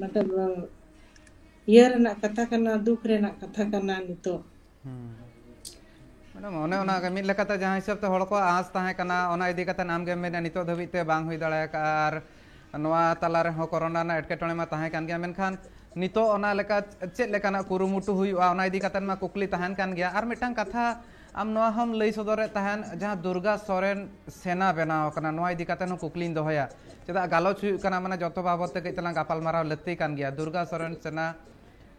ᱢᱚᱛᱞᱚᱵ, ᱤᱭᱟᱹ ᱨᱮᱱᱟᱜ ᱠᱟᱛᱷᱟ ᱠᱟᱱᱟ, ᱫᱩᱠ ᱨᱮᱱᱟᱜ ᱠᱟᱛᱷᱟ ᱠᱟᱱᱟ ᱱᱤᱛᱚᱜ᱾ ᱢᱮᱰᱟᱢ, ᱚᱱᱮ ᱚᱱᱟ ᱜᱮ ᱢᱤᱫ ᱞᱮᱠᱟᱛᱮ ᱡᱟᱦᱟᱸ ᱦᱤᱥᱟᱹᱵ ᱛᱮ ᱦᱚᱲ ᱠᱚᱣᱟᱜ ᱟᱸᱥ ᱛᱟᱦᱮᱸ ᱠᱟᱱᱟ, ᱚᱱᱟ ᱤᱫᱤ ᱠᱟᱛᱮ ᱟᱢ ᱜᱮᱢ ᱢᱮᱱᱟ ᱱᱤᱛᱚᱜ ᱫᱷᱟᱹᱵᱤᱡ ᱛᱮ ᱵᱟᱝ ᱦᱩᱭ ᱫᱟᱲᱮ ᱟᱠᱟᱫᱼᱟ᱾ ᱟᱨ ᱱᱚᱣᱟ ᱛᱟᱞᱟ ᱨᱮᱦᱚᱸ ᱠᱚᱨᱳᱱᱟ ᱨᱮᱱᱟᱜ ᱮᱴᱠᱮᱴᱚᱬᱮ ᱢᱟ ᱛᱟᱦᱮᱸ ᱠᱟᱱ ᱜᱮᱭᱟ, ᱢᱮᱱᱠᱷᱟᱱ ᱱᱤᱛᱚᱜ ᱚᱱᱟ ᱞᱮᱠᱟ ᱪᱮᱫ ᱞᱮᱠᱟᱱᱟᱜ ᱠᱩᱨᱩᱢᱩᱴᱩ ᱦᱩᱭᱩᱜᱼᱟ, ᱚᱱᱟ ᱤᱫᱤ ᱠᱟᱛᱮᱫ ᱢᱟ ᱠᱩᱠᱞᱤ ᱛᱟᱦᱮᱱ ᱠᱟᱱ ᱜᱮᱭᱟ᱾ ᱟᱨ ᱢᱤᱫᱴᱟᱝ ᱠᱟᱛᱷᱟ ᱟᱢ ᱱᱚᱣᱟ ᱦᱚᱸᱢ ᱞᱟᱹᱭ ᱥᱚᱫᱚᱨᱮᱫ ᱛᱟᱦᱮᱱ, ᱡᱟᱦᱟᱸ ᱫᱩᱨᱜᱟ ᱥᱚᱨᱮᱱ ᱥᱮᱱᱟ ᱵᱮᱱᱟᱣ ᱟᱠᱟᱱᱟ, ᱱᱚᱣᱟ ᱤᱫᱤ ᱠᱟᱛᱮᱫ ᱦᱚᱸ ᱠᱩᱠᱞᱤᱧ ᱫᱚᱦᱚᱭᱟ᱾ ᱪᱮᱫᱟᱜ ᱜᱟᱞᱚᱪ ᱦᱩᱭᱩᱜ ᱠᱟᱱᱟ, ᱢᱟᱱᱮ ᱡᱚᱛᱚ ᱵᱟᱵᱚᱫ ᱛᱮ ᱠᱟᱹᱡ ᱛᱟᱞᱟᱝ ᱜᱟᱯᱟᱞᱢᱟᱨᱟᱣ ᱞᱟᱹᱠᱛᱤ ᱠᱟᱱ ᱜᱮᱭᱟ᱾ ᱫᱩᱨᱜᱟ ᱥᱚᱨᱮᱱ ᱥᱮᱱᱟ,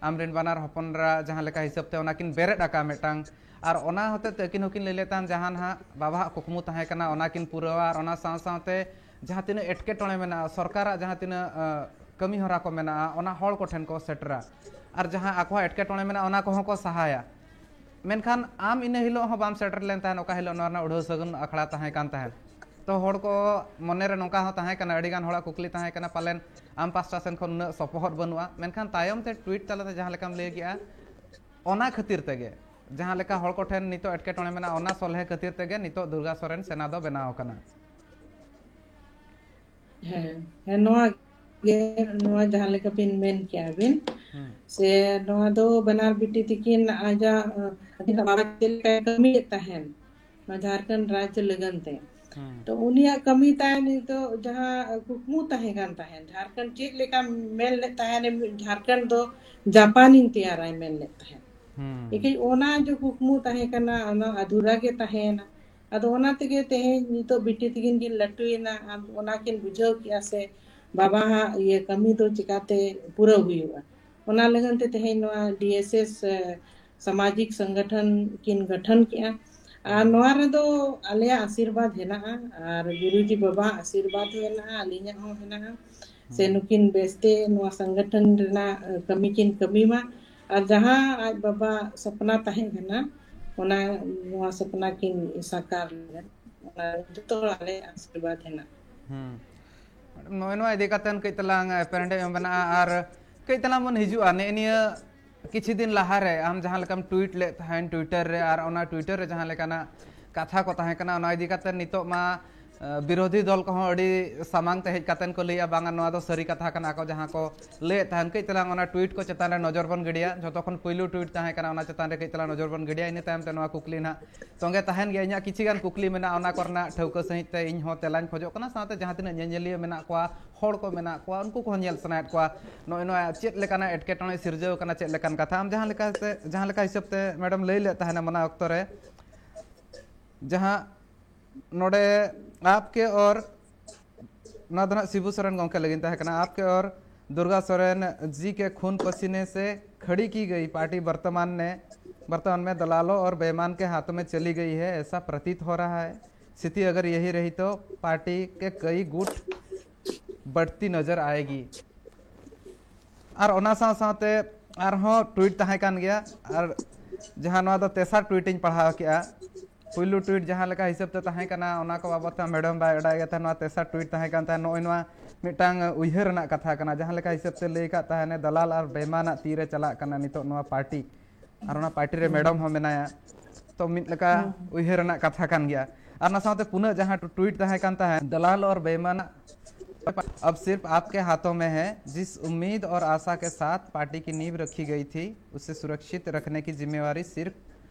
ᱟᱢᱨᱮᱱ ᱵᱟᱱᱟᱨ ᱦᱚᱯᱚᱱ ᱮᱨᱟ ᱡᱟᱦᱟᱸ ᱞᱮᱠᱟ ᱦᱤᱥᱟᱹᱵ ᱛᱮ ᱚᱱᱟ ᱠᱤᱱ ᱵᱮᱨᱮᱫ ᱟᱠᱟᱫ ᱢᱤᱫᱴᱟᱝ, ᱟᱨ ᱚᱱᱟ ᱦᱚᱛᱮᱡ ᱛᱮ ᱟᱹᱠᱤᱱ ᱦᱚᱸᱠᱤᱱ ᱞᱟᱹᱭ ᱞᱮᱫ ᱛᱟᱦᱮᱸᱫ, ᱡᱟᱦᱟᱸ ᱱᱟᱦᱟᱜ ᱵᱟᱵᱟᱣᱟᱜ ᱠᱩᱠᱢᱩ ᱛᱟᱦᱮᱸ ᱠᱟᱱᱟ, ᱚᱱᱟ ᱠᱤᱱ ᱯᱩᱨᱟᱹᱣᱟ᱾ ᱟᱨ ᱚᱱᱟ ᱥᱟᱶ ᱥᱟᱶᱛᱮ ᱡᱟᱦᱟᱸ ᱛᱤᱱᱟᱹᱜ ᱮᱴᱠᱮᱴᱚᱬᱮ ᱢᱮᱱᱟᱜᱼᱟ, ᱥᱚᱨᱠᱟᱨᱟᱜ ᱡᱟᱦᱟᱸ ᱛᱤᱱᱟᱹᱜ ᱟᱸ, ᱠᱟᱹᱢᱤ ᱦᱚᱨᱟ ᱠᱚ ᱢᱮᱱᱟᱜᱼᱟ, ᱚᱱᱟ ᱦᱚᱲ ᱠᱚᱴᱷᱮᱱ ᱠᱚ ᱥᱮᱴᱮᱨᱟ᱾ ᱟᱨ ᱡᱟᱦᱟᱸ ᱟᱠᱚᱣᱟᱜ ᱮᱴᱠᱮᱴᱚᱬᱮ ᱢᱮᱱᱟᱜᱼᱟ, ᱚᱱᱟ ᱠᱚᱦᱚᱸ ᱠᱚ ᱥᱟᱦᱟᱭᱟ᱾ ᱢᱮᱱᱠᱷᱟᱱ ᱟᱢ ᱤᱱᱟᱹ ᱦᱤᱞᱳᱜ ᱦᱚᱸ ᱵᱟᱢ ᱥᱮᱴᱮᱨ ᱞᱮᱱ ᱛᱟᱦᱮᱸᱫ, ᱚᱠᱟ ᱦᱤᱞᱳᱜ ᱱᱚᱣᱟ ᱨᱮᱱᱟᱜ ᱩᱰᱷᱟᱹᱣ ᱥᱟᱹᱜᱩᱱ ᱟᱠᱷᱲᱟ ᱛᱟᱦᱮᱸ ᱠᱟᱱ ᱛᱟᱦᱮᱸᱫ᱾ ᱛᱚ, ᱦᱚᱲ ᱠᱚ ᱢᱚᱱᱮ ᱨᱮ ᱱᱚᱝᱠᱟ ᱦᱚᱸ ᱛᱟᱦᱮᱸ ᱠᱟᱱᱟ, ᱟᱹᱰᱤ ᱜᱟᱱ ᱦᱚᱲᱟᱜ ᱠᱩᱠᱞᱤ ᱛᱟᱦᱮᱸ ᱠᱟᱱᱟ, ᱯᱟᱞᱮᱱ ᱟᱢ ᱯᱟᱥᱴᱟ ᱥᱮᱱ ᱠᱷᱚᱱ ᱩᱱᱟᱹᱜ ᱥᱚᱯᱚᱦᱚᱫ ᱵᱟᱹᱱᱩᱜᱼᱟ᱾ ᱢᱮᱱᱠᱷᱟᱱ ᱛᱟᱭᱚᱢ ᱛᱮ ᱴᱩᱭᱤᱴ ᱛᱟᱞᱟᱛᱮ ᱡᱟᱦᱟᱸ ᱞᱮᱠᱟᱢ ᱞᱟᱹᱭ ᱠᱮᱜᱼᱟ, ᱚᱱᱟ ᱠᱷᱟᱹᱛᱤᱨ ᱛᱮᱜᱮ, ᱡᱟᱦᱟᱸ ᱞᱮᱠᱟ ᱦᱚᱲ ᱠᱚᱴᱷᱮᱱ ᱱᱤᱛᱚᱜ ᱮᱴᱠᱮᱴᱚᱬᱮ ᱢᱮᱱᱟᱜᱼᱟ, ᱚᱱᱟ ᱥᱚᱞᱦᱮ ᱠᱷᱟᱹᱛᱤᱨ ᱛᱮᱜᱮ ᱱᱤᱛᱚᱜ ᱫᱩᱨᱜᱟ ᱥᱚᱨᱮᱱ ᱥᱮᱱᱟ ᱫᱚ ᱵᱮᱱᱟᱣ ᱟᱠᱟᱱᱟ᱾ ᱦᱮᱸ, ᱦᱮᱸ, ᱱᱚᱣᱟ ᱜᱮ, ᱱᱚᱣᱟ ᱡᱟᱦᱟᱸ ᱞᱮᱠᱟ ᱵᱤᱱ ᱢᱮᱱ ᱠᱮᱜᱼᱟ ᱵᱤᱱ, ᱦᱩᱸ᱾ ᱥᱮ ᱱᱚᱣᱟ ᱫᱚ ᱵᱟᱱᱟᱨ ᱵᱤᱴᱤ ᱛᱤᱠᱤᱱ ᱟᱡᱟᱜ, ᱟᱹᱠᱤᱱᱟᱜ ᱵᱟᱵᱟ ᱪᱮᱫ ᱞᱮᱠᱟᱭ ᱠᱟᱹᱢᱤᱭᱮᱫ ᱛᱟᱦᱮᱱ, ᱱᱚᱣᱟ ᱡᱷᱟᱲᱠᱷᱚᱸᱰ ᱨᱟᱡᱽ ᱞᱟᱹᱜᱤᱫ ᱛᱮ᱾ ᱦᱩᱸ᱾ ᱛᱚ ᱩᱱᱤᱭᱟᱜ ᱠᱟᱹᱢᱤ ᱛᱟᱭ ᱱᱤᱛᱚᱜ ᱡᱟᱦᱟᱸ ᱠᱩᱠᱢᱩ ᱛᱟᱦᱮᱸ ᱠᱟᱱ ᱛᱟᱦᱮᱸᱱ, ᱡᱷᱟᱲᱠᱷᱚᱸᱰ ᱪᱮᱫ ᱞᱮᱠᱟ ᱢᱮᱱ ᱞᱮᱫ ᱛᱟᱦᱮᱸᱱ, ᱡᱷᱟᱲᱠᱷᱚᱸᱰ ᱫᱚ ᱡᱟᱯᱟᱱᱤᱧ ᱛᱮᱭᱟᱨᱟᱭ ᱢᱮᱱ ᱞᱮᱫ ᱛᱟᱦᱮᱸᱱ᱾ ᱦᱩᱸ᱾ ᱮᱠᱮᱡ ᱚᱱᱟ ᱡᱮ ᱠᱩᱠᱢᱩ ᱛᱟᱦᱮᱸ ᱠᱟᱱᱟ, ᱚᱱᱟ ᱟᱫᱷᱩᱨᱟ ᱜᱮ ᱛᱟᱦᱮᱸᱭᱮᱱᱟ᱾ ᱟᱫᱚ ᱚᱱᱟ ᱛᱮᱜᱮ ᱛᱮᱦᱮᱧ ᱱᱤᱛᱚᱜ ᱵᱤᱴᱤ ᱛᱤᱠᱤᱱ ᱠᱤᱱ ᱞᱟᱹᱴᱩᱭᱮᱱᱟ, ᱟᱢ ᱚᱱᱟ ᱠᱤᱱ ᱵᱩᱡᱷᱟᱹᱣ ᱠᱮᱜᱼᱟ ᱥᱮ ᱵᱟᱵᱟ ᱦᱟᱜ ᱤᱭᱟᱹ ᱠᱟᱹᱢᱤ ᱫᱚ ᱪᱤᱠᱟᱛᱮ ᱯᱩᱨᱟᱹᱣ ᱦᱩᱭᱩᱜᱼᱟ᱾ ᱚᱱᱟ ᱞᱟᱹᱜᱤᱫ ᱛᱮ ᱛᱮᱦᱮᱧ ᱱᱚᱣᱟ ᱰᱤ ᱮᱥ ᱮᱥ, ᱮ, ᱥᱟᱢᱟᱡᱤᱠ ᱥᱚᱝᱜᱚᱴᱷᱚᱱ ᱠᱤᱱ ᱜᱚᱴᱷᱚᱱ ᱠᱮᱜᱼᱟ᱾ ᱟᱨ ᱦᱩᱸ᱾ ᱱᱚᱣᱟ ᱨᱮᱫᱚ ᱟᱞᱮᱭᱟᱜ ᱟᱥᱤᱨᱵᱟᱫᱽ ᱦᱮᱱᱟᱜᱼᱟ, ᱟᱨ ᱜᱩᱨᱩᱡᱤ ᱵᱟᱵᱟᱣᱟᱜ ᱟᱥᱤᱨᱵᱟᱫᱽ ᱦᱚᱸ ᱦᱮᱱᱟᱜᱼᱟ, ᱟᱹᱞᱤᱧᱟᱜ ᱦᱚᱸ ᱦᱮᱱᱟᱜᱼᱟ᱾ ᱥᱮ ᱦᱩᱸ᱾ ᱱᱩᱠᱤᱱ ᱵᱮᱥᱛᱮ ᱱᱚᱣᱟ ᱥᱚᱝᱜᱚᱴᱷᱚᱱ ᱨᱮᱱᱟᱜ, ᱮ, ᱠᱟᱹᱢᱤ ᱠᱤᱱ ᱠᱟᱹᱢᱤ ᱢᱟ, ᱟᱨ ᱡᱟᱦᱟᱸ ᱟᱡ ᱵᱟᱵᱟ ᱥᱟᱯᱱᱟ ᱛᱟᱦᱮᱸ ᱠᱟᱱᱟ, ᱚᱱᱟ, ᱱᱚᱣᱟ ᱥᱟᱯᱱᱟ ᱠᱤᱱ ᱥᱟᱠᱟᱨ ᱞᱮᱫᱟ᱾ ᱚᱱᱟ ᱡᱚᱛᱚ ᱦᱚᱲ ᱟᱞᱮᱭᱟᱜ ᱟᱥᱤᱨᱵᱟᱫᱽ ᱦᱮᱱᱟᱜᱼᱟ᱾ ᱦᱩᱸ᱾ ᱱᱚᱜᱼᱚᱭ ᱱᱚᱣᱟ ᱤᱫᱤ ᱠᱟᱛᱮ ᱠᱟᱹᱡ ᱛᱟᱞᱟᱝ ᱮᱯᱮᱨᱦᱮᱸᱰᱮᱡ ᱦᱚᱸ ᱢᱮᱱᱟᱜᱼᱟ, ᱟᱨ ᱠᱟᱹᱡ ᱛᱟᱞᱟᱝ ᱵᱚᱱ ᱦᱤᱡᱩᱜᱼᱟ᱾ ᱱᱮᱜᱼᱮ ᱱᱤᱭᱟᱹ ᱠᱤᱪᱷᱩ ᱫᱤᱱ ᱞᱟᱦᱟᱨᱮ ᱟᱢ ᱡᱟᱦᱟᱸ ᱞᱮᱠᱟᱢ ᱴᱩᱭᱤᱴ ᱞᱮᱫ ᱛᱟᱦᱮᱸᱱ ᱴᱩᱭᱴᱟᱨ ᱨᱮ, ᱟᱨ ᱚᱱᱟ ᱴᱩᱭᱴᱟᱨ ᱨᱮ ᱡᱟᱦᱟᱸ ᱞᱮᱠᱟᱱᱟᱜ ᱠᱟᱛᱷᱟ ᱠᱚ ᱛᱟᱦᱮᱸ ᱠᱟᱱᱟ, ᱚᱱᱟ ᱤᱫᱤ ᱠᱟᱛᱮ ᱱᱤᱛᱚᱜ ᱢᱟ ᱵᱤᱨᱳᱫᱷᱤ ᱫᱚᱞ ᱠᱚᱦᱚᱸ ᱟᱹᱰᱤ ᱥᱟᱢᱟᱝ ᱛᱮ ᱦᱮᱡ ᱠᱟᱛᱮ ᱠᱚ ᱞᱟᱹᱭᱟ, ᱵᱟᱝᱟ, ᱱᱚᱣᱟ ᱫᱚ ᱥᱟᱹᱨᱤ ᱠᱟᱛᱷᱟ ᱠᱟᱱᱟ᱾ ᱟᱠᱚ ᱡᱟᱦᱟᱸ ᱠᱚ ᱞᱟᱹᱭᱮᱫ ᱛᱟᱦᱮᱱ, ᱠᱟᱹᱡ ᱛᱟᱞᱟᱝ ᱚᱱᱟ ᱴᱩᱭᱤᱴ ᱠᱚ ᱪᱮᱛᱟᱱ ᱨᱮ ᱱᱚᱡᱚᱨ ᱵᱚᱱ ᱜᱤᱰᱤᱭᱟ᱾ ᱡᱚᱛᱚ ᱠᱷᱚᱱ ᱯᱩᱭᱞᱩ ᱴᱩᱭᱤᱴ ᱛᱟᱦᱮᱸ ᱠᱟᱱᱟ, ᱚᱱᱟ ᱪᱮᱛᱟᱱ ᱨᱮ ᱠᱟᱹᱡ ᱛᱟᱞᱟᱝ ᱱᱚᱡᱚᱨ ᱵᱚᱱ ᱜᱤᱰᱤᱭᱟ᱾ ᱤᱱᱟᱹ ᱛᱟᱭᱚᱢ ᱛᱮ ᱱᱚᱣᱟ ᱠᱩᱠᱞᱤ ᱱᱟᱦᱟᱜ ᱛᱚᱸᱜᱮ ᱛᱟᱦᱮᱱ ᱜᱮᱭᱟ᱾ ᱤᱧᱟᱹᱜ ᱠᱤᱪᱷᱤ ᱜᱟᱱ ᱠᱩᱠᱞᱤ ᱢᱮᱱᱟᱜᱼᱟ, ᱚᱱᱟ ᱠᱚᱨᱮᱱᱟᱜ ᱴᱷᱟᱹᱣᱠᱟᱹ ᱥᱟᱺᱦᱤᱡ ᱛᱮ ᱤᱧ ᱦᱚᱸ ᱛᱮᱞᱟᱧ ᱠᱷᱚᱡᱚᱜ ᱠᱟᱱᱟ᱾ ᱥᱟᱶᱛᱮ ᱡᱟᱦᱟᱸ ᱛᱤᱱᱟᱹᱜ ᱧᱮᱧᱮᱞᱤᱭᱟᱹ ᱢᱮᱱᱟᱜ ᱠᱚᱣᱟ, ᱦᱚᱲ ᱠᱚ ᱢᱮᱱᱟᱜ ᱠᱚᱣᱟ, ᱩᱱᱠᱩ ᱠᱚᱦᱚᱸ ᱧᱮᱞ ᱥᱟᱱᱟᱭᱮᱫ ᱠᱚᱣᱟ, ᱱᱚᱜᱼᱚᱭ ᱱᱚᱣᱟ ᱪᱮᱫ ᱞᱮᱠᱟᱱᱟᱜ ᱮᱴᱠᱮᱴᱚᱬᱮ ᱥᱤᱨᱡᱟᱹᱣ ᱠᱟᱱᱟ, ᱪᱮᱫ ᱞᱮᱠᱟᱱ ᱠᱟᱛᱷᱟ᱾ ᱟᱢ ᱡᱟᱦᱟᱸ ᱞᱮᱠᱟᱛᱮ, ᱡᱟᱦᱟᱸ ᱞᱮᱠᱟ ᱦᱤᱥᱟᱹᱵ ᱛᱮ ᱢᱮᱰᱟᱢ ᱞᱟᱹᱭ ᱞᱮᱫ ᱛᱟᱦᱮᱱᱟ ᱚᱱᱟ ᱚᱠᱛᱚ ᱨᱮ, ᱡᱟᱦᱟᱸ ᱱᱚᱰᱮ ᱟᱯᱠᱮ ᱚᱨ, ᱱᱚᱣᱟ ᱫᱚ ᱱᱟᱜ ᱥᱤᱵᱩ ᱥᱚᱨᱮᱱ ᱜᱚᱢᱠᱮ ᱞᱟᱹᱜᱤᱫ ᱛᱟᱦᱮᱸ ᱠᱟᱱᱟ, ᱟᱯᱠᱮ ᱚᱨ ᱫᱩᱨᱜᱟ ᱥᱚᱨᱮᱱ ᱡᱤ ᱠᱮ ᱠᱷᱩᱱ ᱯᱟᱥᱤᱱᱮ ᱥᱮ ᱠᱷᱟᱹᱲᱤ ᱠᱤ ᱜᱟᱭ ᱯᱟᱨᱴᱤ ᱵᱚᱨᱛᱚᱢᱟᱱ ᱱᱮ, ᱵᱚᱨᱛᱚᱢᱟᱱ ᱢᱮ ᱫᱟᱞᱟᱞᱚ ᱚᱨ ᱵᱮᱭᱢᱟᱱ ᱠᱮ ᱦᱟᱛᱷᱚ ᱢᱮ ᱪᱟᱞᱤ ᱜᱟᱭ ᱦᱮ, ᱮᱥᱟ ᱯᱨᱚᱛᱤᱛ ᱦᱳ ᱨᱟᱦᱟ ᱦᱮ᱾ ᱥᱛᱷᱤᱛᱤ ᱟᱜᱟᱨ ᱭᱟᱦᱤ ᱨᱟᱦᱤ ᱛᱚ ᱯᱟᱨᱴᱤ ᱠᱮ ᱠᱟᱭᱤ ᱜᱩᱴ ᱵᱟᱹᱲᱛᱤ ᱱᱚᱡᱚᱨ ᱟᱭᱮᱜᱤ᱾ ᱟᱨ ᱚᱱᱟ ᱥᱟᱶ ᱥᱟᱶᱛᱮ ᱟᱨᱦᱚᱸ ᱴᱩᱭᱤᱴ ᱛᱟᱦᱮᱸ ᱠᱟᱱ ᱜᱮᱭᱟ᱾ ᱟᱨ ᱡᱟᱦᱟᱸ ᱱᱚᱣᱟ ᱫᱚ ᱛᱮᱥᱟᱨ ᱴᱩᱭᱤᱴ ᱤᱧ ᱯᱟᱲᱦᱟᱣ ᱠᱮᱜᱼᱟ, ᱯᱩᱭᱞᱩ ᱴᱩᱭᱤᱴ ᱡᱟᱦᱟᱸ ᱞᱮᱠᱟ ᱦᱤᱥᱟᱹᱵ ᱛᱮ ᱛᱟᱦᱮᱸ ᱠᱟᱱᱟ, ᱚᱱᱟ ᱠᱚ ᱵᱟᱵᱚᱫ ᱛᱮ ᱢᱮᱰᱟᱢ ᱵᱟᱭ ᱵᱟᱰᱟᱭ ᱜᱮ ᱛᱟᱦᱮᱸᱫ᱾ ᱱᱚᱣᱟ ᱛᱮᱥᱟᱨ ᱴᱩᱭᱤᱴ ᱛᱟᱦᱮᱸ ᱠᱟᱱ ᱛᱟᱦᱮᱸᱫ, ᱱᱚᱜᱼᱚᱭ ᱱᱚᱣᱟ ᱢᱤᱫᱴᱟᱝ ᱩᱭᱦᱟᱹᱨ ᱨᱮᱱᱟᱜ ᱠᱟᱛᱷᱟ ᱠᱟᱱᱟ᱾ ᱡᱟᱦᱟᱸ ᱞᱮᱠᱟ ᱦᱤᱥᱟᱹᱵ ᱛᱮ ᱞᱟᱹᱭ ᱠᱟᱜ ᱛᱟᱦᱮᱸᱫ, ᱫᱟᱞᱟᱞ ᱟᱨ ᱵᱮᱭᱢᱟᱱᱟᱜ ᱛᱤᱨᱮ ᱪᱟᱞᱟᱜ ᱠᱟᱱᱟ ᱱᱤᱛᱚᱜ ᱱᱚᱣᱟ ᱯᱟᱨᱴᱤ, ᱟᱨ ᱚᱱᱟ ᱯᱟᱨᱴᱤ ᱨᱮ ᱢᱮᱰᱟᱢ ᱦᱚᱸ ᱢᱮᱱᱟᱭᱟ᱾ ᱛᱚ ᱢᱤᱫ ᱞᱮᱠᱟ ᱩᱭᱦᱟᱹᱨ ᱨᱮᱱᱟᱜ ᱠᱟᱛᱷᱟ ᱠᱟᱱ ᱜᱮᱭᱟ᱾ ᱟᱨ ᱚᱱᱟ ᱥᱟᱶᱛᱮ ᱯᱩᱱᱟᱹᱜ ᱡᱟᱦᱟᱸ ᱴᱩᱭᱤᱴ ᱛᱟᱦᱮᱸ ᱠᱟᱱ ᱛᱟᱦᱮᱸᱫ, ᱫᱟᱞᱟᱞ ᱟᱨ ᱵᱮᱭᱢᱟᱱᱟᱜ ᱟᱵ ᱥᱤᱨᱯᱷ ᱟᱯᱠᱮ ᱦᱟᱛᱷᱚ ᱢᱮ ᱦᱮ, ᱡᱤᱥ ᱩᱢᱢᱤᱫ ᱟᱨ ᱟᱥᱟ ᱠᱮ ᱥᱟᱛᱷ ᱯᱟᱨᱴᱤ ᱠᱤ ᱱᱤᱵᱷ ᱨᱟᱠᱷᱤ ᱜᱟᱭᱤ ᱛᱷᱤ, ᱩᱥᱮ ᱥᱩᱨᱚᱠᱥᱤᱛ ᱨᱟᱠᱷᱱᱮ ᱠᱤ ᱡᱤᱢᱢᱮᱣᱟᱨᱤ ᱥᱤᱨᱯᱷ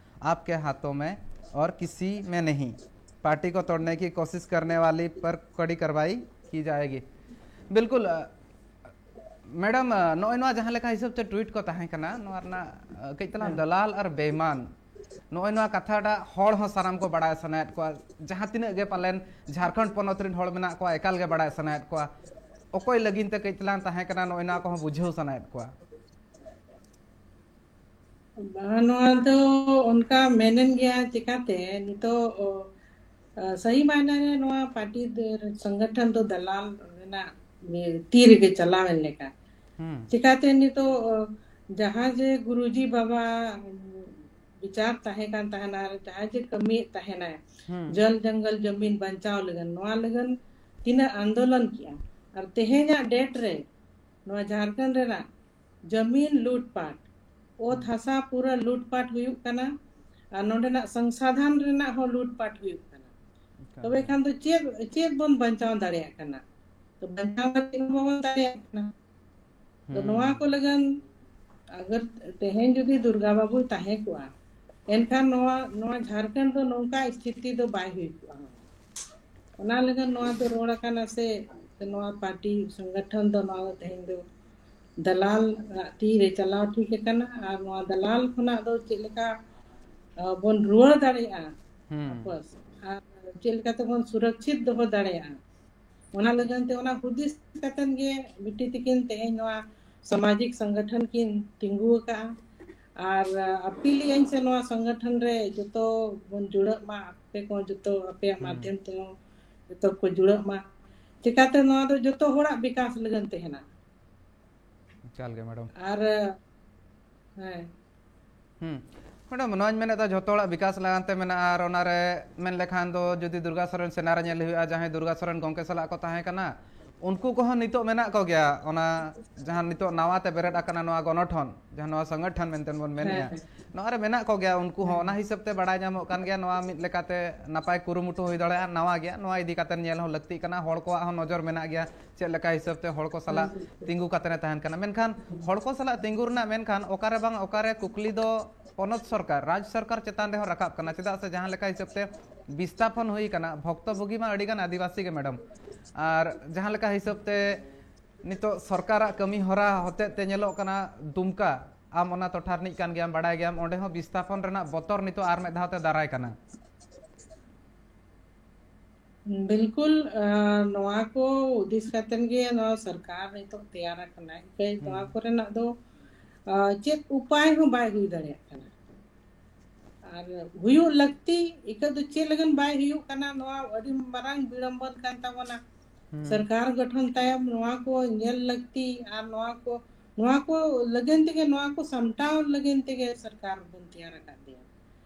ᱟᱯᱠᱮ ᱦᱟᱛᱷᱚ ᱢᱮ ᱟᱨ ᱠᱤᱥᱤ ᱢᱮ ᱱᱟᱦᱤ᱾ ᱯᱟᱨᱴᱤ ᱠᱚ ᱛᱚᱲᱱᱮ ᱠᱤ ᱠᱚᱥᱤᱥ ᱠᱟᱨᱱᱮ ᱣᱟᱞᱤ ᱯᱟᱨ ᱠᱟᱲᱤ ᱠᱟᱨᱣᱟᱭᱤ ᱠᱤ ᱡᱟᱭᱮᱜᱤ᱾ ᱵᱤᱞᱠᱩᱞ, ᱢᱮᱰᱟᱢ, ᱱᱚᱜᱼᱚᱭ ᱱᱚᱣᱟ ᱡᱟᱦᱟᱸ ᱞᱮᱠᱟ ᱦᱤᱥᱟᱹᱵ ᱛᱮ ᱴᱩᱭᱤᱴ ᱠᱚ ᱛᱟᱦᱮᱸ ᱠᱟᱱᱟ, ᱱᱚᱣᱟ ᱨᱮᱱᱟᱜ ᱠᱟᱹᱡ ᱛᱟᱞᱟᱝ ᱫᱟᱞᱟᱞ ᱟᱨ ᱵᱮᱭᱢᱟᱱ, ᱱᱚᱜᱼᱚᱭ ᱱᱚᱣᱟ ᱠᱟᱛᱷᱟᱴᱟᱜ ᱦᱚᱲ ᱦᱚᱸ ᱥᱟᱱᱟᱢ ᱠᱚ ᱵᱟᱲᱟᱭ ᱥᱟᱱᱟᱭᱮᱫ ᱠᱚᱣᱟ᱾ ᱡᱟᱦᱟᱸ ᱛᱤᱱᱟᱹᱜ ᱜᱮ ᱯᱟᱞᱮᱱ ᱡᱷᱟᱲᱠᱷᱚᱸᱰ ᱯᱚᱱᱚᱛ ᱨᱮᱱ ᱦᱚᱲ ᱢᱮᱱᱟᱜ ᱠᱚᱣᱟ, ᱮᱠᱟᱞ ᱜᱮ ᱵᱟᱲᱟᱭ ᱥᱟᱱᱟᱭᱮᱫ ᱠᱚᱣᱟ᱾ ᱚᱠᱚᱭ ᱞᱟᱹᱜᱤᱫ ᱛᱮ ᱠᱟᱹᱡ ᱛᱟᱞᱟᱝ ᱛᱟᱦᱮᱸ ᱠᱟᱱᱟ ᱱᱚᱜᱼᱚᱭ ᱱᱚᱣᱟ ᱠᱚᱦᱚᱸ ᱵᱩᱡᱷᱟᱹᱣ ᱥᱟᱱᱟᱭᱮᱫ ᱠᱚᱣᱟ᱾ ᱵᱟᱝ, ᱱᱚᱣᱟ ᱫᱚ ᱚᱱᱠᱟ ᱢᱮᱱᱮᱱ ᱜᱮᱭᱟ᱾ ᱪᱮᱠᱟᱛᱮ ᱱᱤᱛᱚᱜ ᱥᱟᱹᱦᱤ ᱢᱟᱭᱱᱟ ᱨᱮ ᱱᱚᱣᱟ ᱯᱟᱨᱴᱤ ᱥᱚᱝᱜᱚᱴᱷᱚᱱ ᱫᱚ ᱫᱟᱞᱟᱞ ᱨᱮᱱᱟᱜ ᱛᱤ ᱨᱮᱜᱮ ᱪᱟᱞᱟᱣᱮᱱ ᱞᱮᱠᱟ᱾ ᱪᱮᱠᱟᱛᱮ ᱱᱤᱛᱚᱜ ᱡᱟᱦᱟᱸ ᱡᱮ ᱜᱩᱨᱩᱡᱤ ᱵᱟᱵᱟ ᱵᱤᱪᱟᱨ ᱛᱟᱦᱮᱸ ᱠᱟᱱ ᱛᱟᱦᱮᱱᱟ, ᱟᱨ ᱡᱟᱦᱟᱸᱭ ᱡᱮ ᱠᱟᱹᱢᱤᱭᱮᱫ ᱛᱟᱦᱮᱱᱟᱭ ᱡᱚᱞ ᱡᱚᱝᱜᱚᱞ ᱡᱚᱢᱤᱱ ᱵᱟᱧᱪᱟᱣ ᱞᱟᱹᱜᱤᱫ, ᱱᱚᱣᱟ ᱞᱟᱹᱜᱤᱫ ᱛᱤᱱᱟᱹᱜ ᱟᱱᱫᱳᱞᱚᱱ ᱠᱮᱜᱼᱟ᱾ ᱟᱨ ᱛᱮᱦᱮᱧᱟᱜ ᱰᱮᱴ ᱨᱮ ᱱᱚᱣᱟ ᱡᱷᱟᱲᱠᱷᱚᱸᱰ ᱨᱮᱱᱟᱜ ᱡᱚᱢᱤᱱ ᱞᱩᱴᱯᱟᱴ, ᱚᱛ ᱦᱟᱥᱟ ᱯᱩᱨᱟᱹ ᱞᱩᱴᱯᱟᱴ ᱦᱩᱭᱩᱜ ᱠᱟᱱᱟ᱾ ᱟᱨ ᱱᱚᱰᱮᱱᱟᱜ ᱥᱚᱝᱥᱟᱫᱷᱟᱱ ᱨᱮᱱᱟᱜ ᱦᱚᱸ ᱞᱩᱴᱯᱟᱴ ᱦᱩᱭᱩᱜ ᱠᱟᱱᱟ᱾ ᱮᱠᱟᱞ ᱛᱚᱵᱮ ᱜᱮ᱾ ᱠᱷᱟᱱ ᱫᱚ ᱪᱮᱫ, ᱪᱮᱫ ᱵᱚᱱ ᱵᱟᱧᱪᱟᱣ ᱫᱟᱲᱮᱭᱟᱜ ᱠᱟᱱᱟ? ᱛᱚ ᱵᱟᱧᱪᱟᱣ ᱠᱟᱛᱮ ᱦᱚᱸ ᱵᱟᱵᱚᱱ ᱫᱟᱲᱮᱭᱟᱜ ᱠᱟᱱᱟ᱾ ᱛᱚ ᱦᱩᱸ᱾ ᱱᱚᱣᱟ ᱠᱚ ᱞᱟᱹᱜᱤᱫ ᱟᱜᱟᱨ ᱛᱮᱦᱮᱧ ᱡᱩᱫᱤ ᱫᱩᱨᱜᱟ ᱵᱟᱵᱩᱭ ᱛᱟᱦᱮᱸ ᱠᱚᱜᱼᱟ, ᱮᱱᱠᱷᱟᱱ ᱱᱚᱣᱟ, ᱱᱚᱣᱟ ᱡᱷᱟᱲᱠᱷᱚᱸᱰ ᱫᱚ ᱱᱚᱝᱠᱟ ᱥᱛᱷᱤᱛᱤ ᱫᱚ ᱵᱟᱭ ᱦᱩᱭ ᱠᱚᱜᱼᱟ᱾ ᱚᱱᱟ ᱞᱟᱹᱜᱤᱫ ᱱᱚᱣᱟ ᱫᱚ ᱨᱚᱲ ᱟᱠᱟᱱᱟ ᱥᱮ, ᱥᱮ ᱱᱚᱣᱟ ᱯᱟᱨᱴᱤ ᱥᱚᱝᱜᱚᱴᱷᱚᱱ ᱫᱚ ᱱᱚᱣᱟ ᱫᱚ ᱛᱮᱦᱮᱧ ᱫᱚ ᱫᱟᱞᱟᱞ ᱟᱜ ᱛᱤ ᱨᱮ ᱪᱟᱞᱟᱣ ᱴᱷᱤᱠ ᱟᱠᱟᱱᱟ, ᱟᱨ ᱱᱚᱣᱟ ᱫᱟᱞᱟᱞ ᱠᱷᱚᱱᱟᱜ ᱫᱚ ᱪᱮᱫ ᱞᱮᱠᱟ, ᱟ, ᱵᱚᱱ ᱨᱩᱣᱟᱹᱲ ᱫᱟᱲᱮᱭᱟᱜᱼᱟ ᱦᱩᱸ᱾ ᱵᱟᱯᱚᱥ, ᱟᱨ ᱪᱮᱫ ᱞᱮᱠᱟ ᱛᱮᱵᱚᱱ ᱥᱩᱨᱚᱠᱪᱷᱤᱛ ᱫᱚᱦᱚ ᱫᱟᱲᱮᱭᱟᱜᱼᱟ, ᱚᱱᱟ ᱞᱟᱹᱜᱤᱫ ᱛᱮ, ᱚᱱᱟ ᱦᱩᱫᱤᱥ ᱠᱟᱛᱮᱫ ᱜᱮ ᱵᱤᱴᱤ ᱛᱤᱠᱤᱱ ᱛᱮᱦᱮᱧ ᱱᱚᱣᱟ ᱥᱟᱢᱟᱡᱤᱠ ᱥᱚᱝᱜᱚᱴᱷᱚᱱ ᱠᱤᱱ ᱛᱤᱸᱜᱩ ᱟᱠᱟᱫᱼᱟ᱾ ᱟᱨ ᱟᱹᱯᱤᱞ ᱟᱹᱧ ᱥᱮ ᱱᱚᱣᱟ ᱥᱚᱝᱜᱚᱴᱷᱚᱱ ᱨᱮ ᱡᱚᱛᱚ ᱵᱚᱱ ᱡᱩᱲᱟᱹᱜ ᱢᱟ, ᱟᱯᱮ ᱠᱚ ᱡᱚᱛᱚ ᱟᱯᱮᱭᱟᱜ ᱦᱩᱸ᱾ ᱢᱟᱫᱽᱫᱷᱚᱢ ᱛᱮᱦᱚᱸ ᱡᱚᱛᱚ ᱠᱚ ᱡᱩᱲᱟᱹᱜ ᱢᱟ᱾ ᱪᱤᱠᱟᱛᱮ ᱱᱚᱣᱟ ᱫᱚ ᱡᱚᱛᱚ ᱦᱚᱲᱟᱜ ᱵᱤᱠᱟᱥ ᱞᱟᱹᱜᱤᱫ ᱛᱟᱦᱮᱱᱟ᱾ ᱮᱠᱟᱞ ᱜᱮ ᱢᱮᱰᱟᱢ᱾ ᱟᱨ, ᱦᱮᱸ᱾ ᱦᱩᱸ᱾ ᱢᱮᱰᱟᱢ, ᱱᱚᱣᱟᱧ ᱢᱮᱱᱮᱫᱟ, ᱡᱷᱚᱛᱚ ᱦᱚᱲᱟᱜ ᱵᱤᱠᱟᱥ ᱞᱟᱜᱟᱱ ᱛᱮ ᱢᱮᱱᱟᱜᱼᱟ, ᱟᱨ ᱚᱱᱟᱨᱮ ᱢᱮᱱ ᱞᱮᱠᱷᱟᱱ ᱫᱚ ᱡᱩᱫᱤ ᱫᱩᱨᱜᱟ ᱥᱚᱨᱮᱱ ᱥᱮᱱᱟ ᱨᱮ ᱧᱮᱞ ᱦᱩᱭᱩᱜᱼᱟ, ᱡᱟᱦᱟᱸᱭ ᱫᱩᱨᱜᱟ ᱥᱚᱨᱮᱱ ᱜᱚᱢᱠᱮ ᱥᱟᱞᱟᱜ ᱠᱚ ᱛᱟᱦᱮᱸ ᱠᱟᱱᱟ, ᱩᱱᱠᱩ ᱠᱚᱦᱚᱸ ᱱᱤᱛᱚᱜ ᱢᱮᱱᱟᱜ ᱠᱚᱜᱮᱭᱟ᱾ ᱚᱱᱟ ᱡᱟᱦᱟᱸ ᱱᱤᱛᱚᱜ ᱱᱟᱣᱟ ᱛᱮ ᱵᱮᱨᱮᱫ ᱟᱠᱟᱱᱟ ᱱᱚᱣᱟ ᱜᱚᱱᱚᱴᱷᱚᱱ, ᱡᱟᱦᱟᱸ ᱱᱚᱣᱟ ᱥᱚᱝᱜᱚᱴᱷᱚᱱ ᱢᱮᱱᱛᱮ ᱵᱚᱱ ᱢᱮᱱᱮᱫᱼᱟ, ᱦᱮᱸ᱾ ᱱᱚᱣᱟ ᱨᱮ ᱢᱮᱱᱟᱜ ᱠᱚᱜᱮᱭᱟ ᱩᱱᱠᱩ ᱦᱚᱸ᱾ ᱦᱮᱸ᱾ ᱚᱱᱟ ᱦᱤᱥᱟᱹᱵ ᱛᱮ ᱵᱟᱲᱟᱭ ᱧᱟᱢᱚᱜ ᱠᱟᱱ ᱜᱮᱭᱟ, ᱱᱚᱣᱟ ᱢᱤᱫ ᱞᱮᱠᱟᱛᱮ ᱱᱟᱯᱟᱭ ᱠᱩᱨᱩᱢᱩᱴᱩ ᱦᱩᱭ ᱫᱟᱲᱮᱭᱟᱜᱼᱟ, ᱱᱟᱣᱟ ᱜᱮᱭᱟ, ᱱᱚᱣᱟ ᱤᱫᱤ ᱠᱟᱛᱮ ᱧᱮᱞ ᱦᱚᱸ ᱞᱟᱹᱠᱛᱤᱜ ᱠᱟᱱᱟ᱾ ᱦᱚᱲ ᱠᱚᱣᱟᱜ ᱦᱚᱸ ᱱᱚᱡᱚᱨ ᱢᱮᱱᱟᱜ ᱜᱮᱭᱟ, ᱪᱮᱫ ᱞᱮᱠᱟ ᱦᱤᱥᱟᱹᱵ ᱛᱮ ᱦᱚᱲ ᱠᱚ ᱥᱟᱞᱟᱜ ᱦᱮᱸ᱾ ᱛᱤᱸᱜᱩ ᱠᱟᱛᱮ ᱮ ᱛᱟᱦᱮᱱ ᱠᱟᱱᱟ᱾ ᱢᱮᱱᱠᱷᱟᱱ ᱦᱚᱲ ᱠᱚ ᱥᱟᱞᱟᱜ ᱛᱤᱸᱜᱩ ᱨᱮᱱᱟᱜ, ᱢᱮᱱᱠᱷᱟᱱ ᱚᱠᱟᱨᱮ ᱵᱟᱝ ᱚᱠᱟᱨᱮ ᱠᱩᱠᱞᱤ ᱫᱚ ᱯᱚᱱᱚᱛ ᱥᱚᱨᱠᱟᱨ, ᱨᱟᱡᱽ ᱥᱚᱨᱠᱟᱨ ᱪᱮᱛᱟᱱ ᱨᱮᱦᱚᱸ ᱨᱟᱠᱟᱵ ᱠᱟᱱᱟ᱾ ᱪᱮᱫᱟᱜ ᱥᱮ ᱡᱟᱦᱟᱸ ᱞᱮᱠᱟ ᱦᱤᱥᱟᱹᱵ ᱛᱮ ᱵᱤᱥᱛᱷᱟᱯᱚᱱ ᱦᱩᱭ ᱠᱟᱱᱟ, ᱵᱷᱚᱠᱛᱚ ᱵᱷᱩᱜᱤ ᱢᱟ ᱟᱹᱰᱤᱜᱟᱱ ᱟᱹᱫᱤᱵᱟᱹᱥᱤ ᱜᱮ ᱢᱮᱰᱟᱢ᱾ ᱟᱨ ᱡᱟᱦᱟᱸ ᱞᱮᱠᱟ ᱦᱤᱥᱟᱹᱵ ᱛᱮ ᱱᱤᱛᱚᱜ ᱥᱚᱨᱠᱟᱨᱟᱜ ᱠᱟᱹᱢᱤ ᱦᱚᱨᱟ ᱦᱚᱛᱮᱡ ᱛᱮ ᱧᱮᱞᱚᱜ ᱠᱟᱱᱟ, ᱫᱩᱢᱠᱟ, ᱟᱢ ᱚᱱᱟ ᱴᱚᱴᱷᱟ ᱨᱤᱱᱤᱡ ᱠᱟᱱ ᱜᱮᱭᱟᱢ, ᱵᱟᱲᱟᱭ ᱜᱮᱭᱟᱢ, ᱚᱸᱰᱮ ᱦᱚᱸ ᱵᱤᱥᱛᱷᱟᱯᱚᱱ ᱨᱮᱱᱟᱜ ᱵᱚᱛᱚᱨ ᱱᱤᱛᱚᱜ ᱟᱨ ᱢᱤᱫ ᱫᱷᱟᱣ ᱛᱮ ᱫᱟᱨᱟᱭ ᱠᱟᱱᱟ᱾ ᱵᱤᱞᱠᱩᱞ, ᱟᱸ, ᱱᱚᱣᱟ ᱠᱚ ᱦᱩᱫᱤᱥ ᱠᱟᱛᱮᱱ ᱜᱮ ᱱᱚᱣᱟ ᱥᱚᱨᱠᱟᱨ ᱱᱤᱛᱚᱜ ᱛᱮᱭᱟᱨ ᱟᱠᱟᱱᱟ᱾ ᱤᱠᱟᱹᱭ ᱱᱚᱣᱟ ᱦᱩᱸ᱾ ᱠᱚᱨᱮᱱᱟᱜ ᱫᱚ, ᱟᱸ, ᱪᱮᱫ ᱩᱯᱟᱭ ᱦᱚᱸ ᱵᱟᱭ ᱦᱩᱭ ᱫᱟᱲᱮᱭᱟᱜ ᱠᱟᱱᱟ᱾ ᱟᱨ ᱦᱩᱭᱩᱜ ᱞᱟᱹᱠᱛᱤ, ᱤᱠᱟᱹ ᱫᱚ ᱪᱮᱫ ᱞᱟᱹᱜᱤᱫ ᱵᱟᱭ ᱦᱩᱭᱩᱜ ᱠᱟᱱᱟ, ᱱᱚᱣᱟ ᱟᱹᱰᱤ ᱢᱟᱨᱟᱝ ᱵᱤᱲᱚᱢᱵᱚᱱ ᱠᱟᱱ ᱛᱟᱵᱚᱱᱟ᱾ ᱦᱩᱸ᱾ ᱥᱚᱨᱠᱟᱨ ᱜᱚᱴᱷᱚᱱ ᱛᱟᱭᱚᱢ ᱱᱚᱣᱟ ᱠᱚ ᱧᱮᱞ ᱞᱟᱹᱠᱛᱤ, ᱟᱨ ᱱᱚᱣᱟ ᱠᱚ, ᱱᱚᱣᱟ ᱠᱚ ᱞᱟᱹᱜᱤᱫ ᱛᱮᱜᱮ, ᱱᱚᱣᱟ ᱠᱚ ᱥᱟᱢᱴᱟᱣ ᱞᱟᱹᱜᱤᱫ ᱛᱮᱜᱮ ᱥᱚᱨᱠᱟᱨ ᱵᱚᱱ ᱛᱮᱭᱟᱨ ᱟᱠᱟᱫ ᱫᱮᱭᱟ᱾